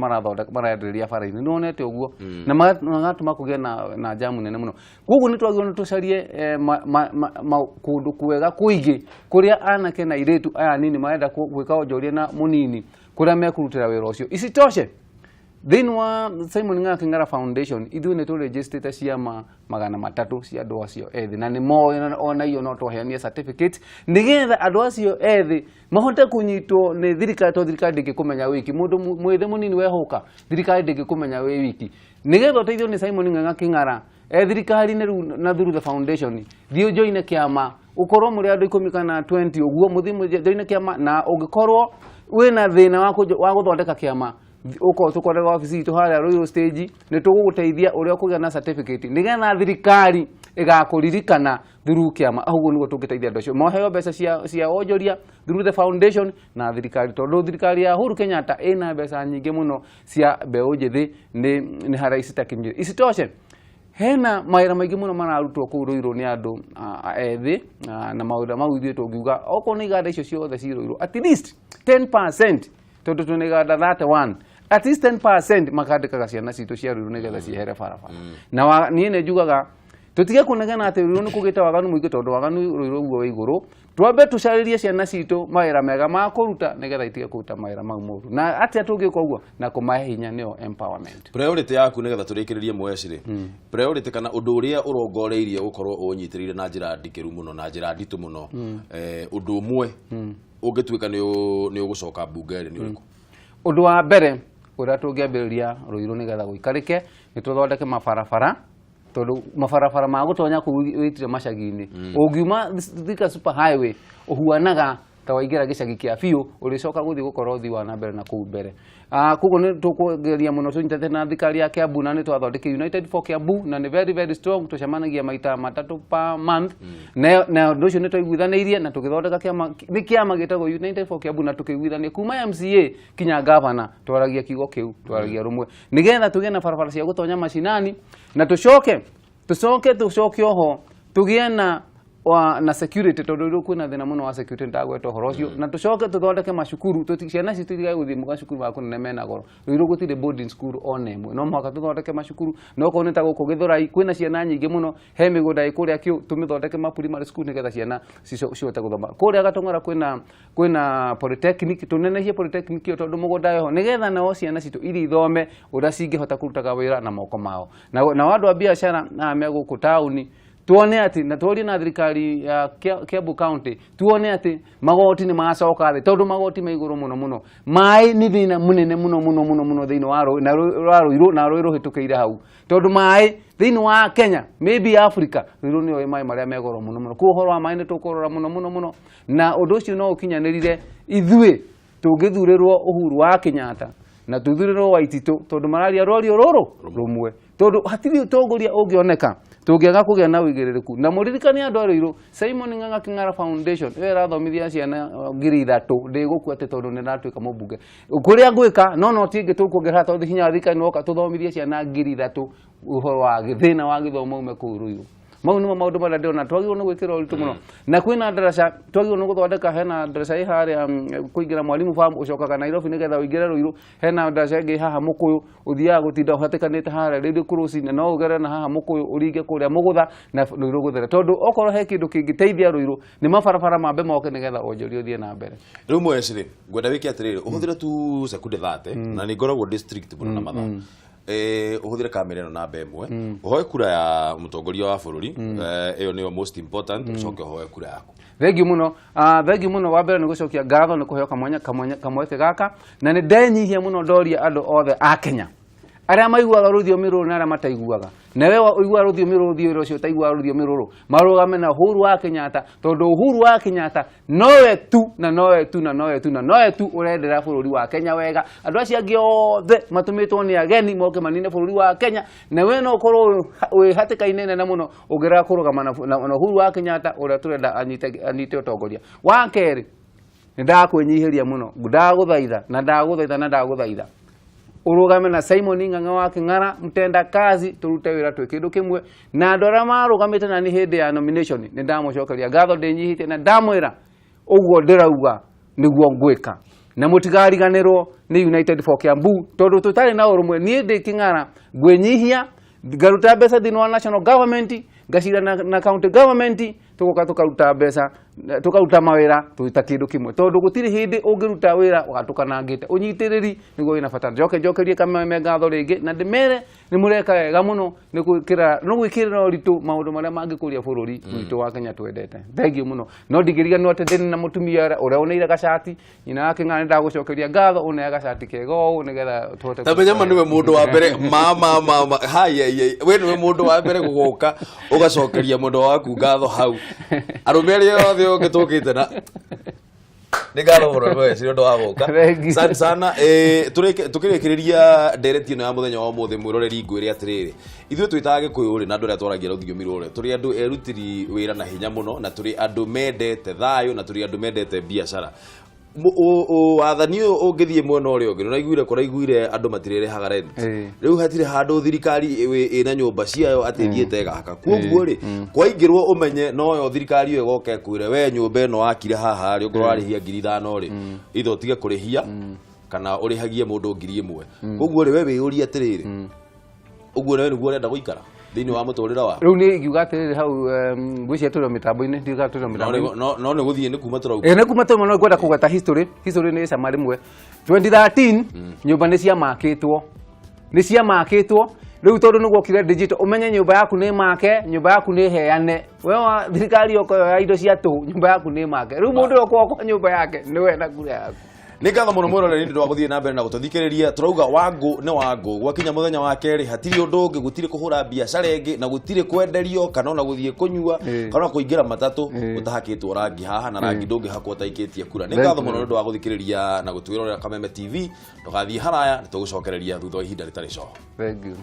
marendereria bara-inĩ, nĩ wonete ũguo? Na magatũma kũgĩe na jamu nene mũno. Koguo nĩ twagĩrĩirwo nĩ tũcarie kũndũ kwega kũingĩ kũrĩa anake na airĩtu aya anini marenda gwĩka wonjoria na mũnini, kũrĩa mekũrutĩra wĩra ũcio. Isitoshe, thĩinĩ wa Simon Ng'ang'a Kĩng'ara Foundation, ithuĩ nĩ tũrĩnjĩstĩte ciama 300 cia andũ acio ethĩ, na nĩ moĩ ona iyo no twaheanire certificate nĩgetha andũ acio ethĩ mahote kũnyitwo nĩ thirikari, tondũ thirikari ndĩngĩkũmenya wiki. Mũndũ mwĩthĩ mũnini wehũka, thirikari ndĩngĩkũmenya wĩ wiki. Nĩgetha ũteithio nĩ Simon Ng'ang'a Kĩng'ara thirikari-inĩ rĩu na through the foundation, thiĩ ũjoine kĩama, ũkorwo mũrĩ andũ 10 kana 20 ũguo, mũthiĩ mũjoine kĩama, na ũngĩkorwo wĩna thĩna wa gũthondeka kĩama, ũkorwo tũkorere wabici itũ harĩa Rũirũ stage, nĩ tũgũgũteithia ũrĩa ũkũgĩa na certificate nĩgetha thirikari ĩgakũririkana through kĩama. Ũguo nĩguo tũngĩteithia andũ acio moheo mbeca cia wonjoria through the foundation na thirikari, tondũ thirikari ya Uhuru Kenyatta ĩna mbeca nyingĩ mũno cia mbeũ njĩthĩ, nĩ harĩa citakinyire. Isitoshe, hena mawĩra maingĩ mũno mararutwo kũu Rũirũ nĩ andũ ethĩ, na mawĩra mau ithuĩ tũngiuga okorwo nĩ iganda icio ciothe ci Rũirũ, at least 10% Tondũ twĩna iganda 31, at least 10% makandĩkaga ciana citũ cia Ruiru nĩgetha ciehere barabara. Na niĩ nĩ njugaga tũtige kũnegena atĩ Ruiru nĩ kũgĩte waganu mũingĩ, tondũ waganu Ruiru ũguo wĩ igũrũ. Twambe tũcarĩrie ciana citũ mawĩra mega ma kũruta nĩgetha itige kũruta mawĩra mau moru. Na atĩa tũngĩka ũguo? Na kũmahe hinya, nĩyo empowerment. Priority yaku, nĩgetha tũrĩkĩrĩrie mweci rĩ, priority kana ũndũ ũrĩa ũrongoreirie gũkorwo ũnyitĩrĩire na njĩra ndikĩru mũno, na njĩra nditũ mũno, ũndũ ũmwe ũngĩtuĩka nĩ ũgũcoka mbunge rĩ, nĩ ũrĩkũ? Ũndũ wa mbere ũrĩa tũngĩambĩrĩria Ruiru nĩgetha gũikarĩke nĩ tũthondeke mabarabara, tondũ mabarabara ma gũtonya kũu wĩtire macagi-inĩ, ũngiuma Thika Super Highway ũhuanaga ta waingĩra gĩcagi kĩa biũ, ũrĩcoka gũthiĩ gũkorwo ũthii wa na mbere na kũu mbere. Koguo nĩ tũkũgeria mũno tũnyitĩte na thirikari ya Kiambu, na nĩ twathondekire United for Kiambu na nĩ very very strong. Tũcemanagia maita matatũ per month, na ũndũ ũcio nĩ twaiguithanĩirie na tũgĩthondeka kĩama, nĩ kĩama gĩtagwo United for Kiambu, na tũkĩiguithania kuma MCA kinya gavana, twaragia kiugo kĩu, twaragia rũmwe, nĩgetha tũgĩe na barabara cia gũtonya macinani, na tũcoke tũcoke tũcoke oho tũgĩe na na security, tondũ rĩu kwĩna thĩna mũno wa security, ndagweta ũhoro ũcio. Na tũcoke tũthondeke macukuru, ciana citũ itigage gũthiĩ macukuru ma kũnene mena goro. Ruiru gũtirĩ boarding school ona ĩmwe. No mũhaka tũthondeke macukuru, no okorwo nĩ ta gũkũ Gĩthũrai kwĩna ciana nyingĩ mũno, he mĩgũnda ĩ kũrĩa kĩũ, tũmĩthondeke ma primary school nĩgetha ciana cihote gũthoma. Kũrĩa Gatũng'ora kwĩna polytechnic, tũnenehie polytechnic ĩyo tondũ mũgũnda wĩho, nĩgetha nao ciana citũ iria ithome ũrĩa cingĩhota kũrutaga wĩra na moko mao. Na nao andũ a biacara na me gũkũ taũni, tuone atĩ na twarie na thirikari ya Kiambu County, tuone atĩ magoti nĩ macoka thĩ, tondũ magoti me igũrũ mũno mũno. Maĩ nĩ thĩna mũnene mũno mũno mũno mũno thĩinĩ wa rũĩ na rwa Ruiru, na rũĩ rũhĩtũkĩire hau, tondũ maĩ thĩinĩ wa Kenya, maybe Africa, Ruiru nĩyo ĩ maĩ marĩa me goro mũno mũno. Koguo ũhoro wa maĩ nĩ tũkũrora mũno mũno mũno, na ũndũ ũcio no ũkinyanĩrire ithuĩ tũngĩthurĩrwo Uhuru wa Kenyatta na tũthurĩrwo Waititũ, tondũ mararia rwario rũrũ rũmwe, tondũ hatirĩ ũtongoria ũngĩoneka tũngĩaga kũgĩa na ũigĩrĩrĩku. Na mũririkane andũ a Ruiru, Simon Ng'ang'a King'ara Foundation ĩyo ĩrathomithia ciana 3,000, ndĩgũkua atĩ tondũ nĩ ndatuĩka mũmbunge. Kũrĩa ngwĩka no ti ĩngĩ tũkuongerera, tondũ hinya wa thirikari nĩ woka tũthomithie ciana 3,000 ũhoro wa thĩna wa gĩthomo ume kũu Ruiru. Mau nĩmo maũndũ marĩa ndĩrona twagĩrĩirwo nĩ gwĩkĩra ũritũ mũno. Na kwĩna ndaraca twagĩrĩirwo nĩ gũthondeka. Hena ndaraca ĩ harĩa kũingĩra Mwalimu Farm, ũcokaga Nairobi nĩgetha ũingĩre Ruiru. Hena ndaraca ĩngĩ haha Mũkũyũ, ũthiaga gũtinda ũhatĩkanĩte harĩa Rĩrĩ Crossing, na no ũgerere na haha Mũkũyũ ũringe kũrĩa Mũgũtha na Ruiru gũthere, tondũ okorwo he kĩndũ kĩngĩteithia Ruiru nĩ mabarabara mambe moke nĩgetha wonjoria ũthiĩ na mbere. Rĩu mweci rĩ, ngwenda wĩke atĩrĩrĩ, ũhũthĩre tu sekunde 30, na nĩ ngoragwo district mũno na mathaa. Ũhũthĩre kamera ĩno namba ĩmwe, ũhoe kura ya mũtongoria wa bũrũri, ĩyo nĩyo most important, ũcoke ũhoe kura yaku. Thengiũ mũno, thengiũ mũno. Wa mbere nĩ gũcokia ngatho nĩ kũheo kamwanya kamwanya kamweke gaka, na nĩ ndenyihia mũno ndoria andũ othe a Kenya arĩa maiguaga rũthiomi rũrũ na arĩa mataiguaga, na we ũiguaga rũthiomi rũrũ thiĩ wĩra ũcio ũtaiguaga rũthiomi rũrũ, marũgame na Uhuru wa Kenyatta, tondũ Uhuru wa Kenyatta nowe tu na nowe tu na nowe tu na nowe tu ũrendera bũrũri wa Kenya wega. Andũ acio angĩ othe matũmĩtwo nĩ ageni moke manine bũrũri wa Kenya, na we no ũkorwo wĩ hatĩka-inĩ nene mũno ũngĩrega kũrũgama na Uhuru wa Kenyatta ũrĩa tũrenda anyite ũtongoria. Wa kerĩ, nĩ ndakwĩnyihĩria mũno, ndagũthaitha na ndagũthaitha na ndagũthaitha ũrũgame na Simon Ng'ang'a wa King'ara, mtenda kazi, tũrute wĩra twĩ kĩndũ kĩmwe. Na andũ arĩa marũgamĩte na nĩ hĩndĩ ya nomination, nĩ ndamũcokeria ngatho ndĩnyihĩtie na ndamwĩra ũguo ndĩrauga nĩguo ngwĩka, na mũtigariganĩrwo nĩ United for Kiambu, tondũ tũtarĩ na ũrũmwe, niĩ ndĩ King'ara ngwĩnyihia ngaruta mbeca thĩinĩ wa national government, ngacira na county government, tũgoka tũkaruta mbeca, tũkaruta mawĩra twĩ ta kĩndũ kĩmwe, tondũ gũtirĩ hĩndĩ ũngĩruta wĩra watũkanangĩte. Ũnyitĩrĩri nĩguo wĩna bata. Njoke njokerie Kameme ngatho rĩngĩ na ndĩmere nĩ mũreka wega mũno nĩ gwĩkĩrĩra ũritũ maũndũ marĩa mangĩkũria bũrũri witũ wa Kenya twendete. Thengiũ mũno. No ndingĩriganĩrwo atĩ ndĩ na mũtumia ũrĩa ũneire gacati, nyina wa Kĩng'ara, nĩ ndagũcokeria ngatho, ũnea gacati kega ũũ nĩgetha tũhote Ta menya ma nĩwe mũndũ wa mbere ma ma ma ma hai ai ai, we nĩwe mũndũ wa mbere gũgoka ũgacokeria mũndũ waku ngatho hau. Arũme arĩa othe ũngĩ tũkĩte na nĩ ngatho mũno we nĩ ũndũ wa gũka. Thank you. Asante sana. Tukĩrĩkĩrĩria ndereti ĩno ya mũthenya wa ũmũthĩ, mwĩroreri, ngwĩre atĩrĩrĩ, ithuĩ twĩtaga Gĩkũyũ rĩ, na andũ arĩa twaragia rũthiomi rũrĩ, tũrĩ andũ erutĩri wĩra na hinya mũno, na tũrĩ andũ mendete thayũ, na tũrĩ andũ mendete biacara. Wathani ũyũ ũngĩthiĩ mwena ũrĩa ũngĩ, nĩũraiguire kũraiguire andũ matirĩrĩhaga rent. Rĩu hatirĩ handũ thirikari ĩna nyũmba ciayo atĩ ĩthiĩte ĩgaka. Koguo rĩ, kwaingĩrwo ũmenye noyo thirikari ĩyo ĩgoka ĩkwĩre, we nyũmba ĩno wakire haha rĩ, ũngorwo warĩhia 5,000 rĩ, ithe ũtige kũrĩhia. Kana ũrĩhagie mũndũ 1000. Koguo rĩ, we wĩyũrie atĩrĩrĩ, ũguo we nĩguo ũrenda gũikara thĩinĩ wa mũtũrĩre waku? Rĩu nĩ ingiuga atĩrĩrĩ hau, ngwĩciria tũrĩ o mĩtambo-inĩ, ndiuga tũrĩ o No mĩtambo-inĩ. No nĩ gũthiĩ, nĩ kuma tũrauga. Ĩ, nĩ kuma tũrĩ, no ngwenda kũgweta history. History nĩ cama rĩmwe. 2013 nyũmba nĩ ciamakĩtwo, nĩ ciamakĩtwo. Rĩu tondũ nĩ gwokire digital, ũmenye nyũmba yaku nĩ make, nyũmba yaku nĩ heane, we wa thirikari yoka yoya indo cia tũhũ, nyũmba yaku nĩ make. Rĩu mũndũ ũyũ kwakwa nyũmba yake nĩ we na kura yaku. Nĩ ngatho mũno mwĩroreri nĩ ũndũ wa gũthiĩ na mbere na gũtũthikĩrĩria. Tũrauga wangũ nĩ wangũ. Gwakinya mũthenya wa kerĩ, hatirĩ ũndũ ũngĩ, gũtirĩ kũhũra biacara ĩngĩ, na gũtirĩ kwenderio, kana ona gũthiĩ kũnyua, kana ona kũingĩra matatũ ũtahakĩtwo rangi haha, na rangi ndũngĩhakwo ũtaikĩtie kura. Nĩ ngatho mũno nĩ ũndũ wa gũthikĩrĩria na gũtwĩrorera Kameme TV. Ndũgathiĩ haraya, nĩ tũgũcokereria thutha wa ihinda rĩtarĩ coho. Thank you.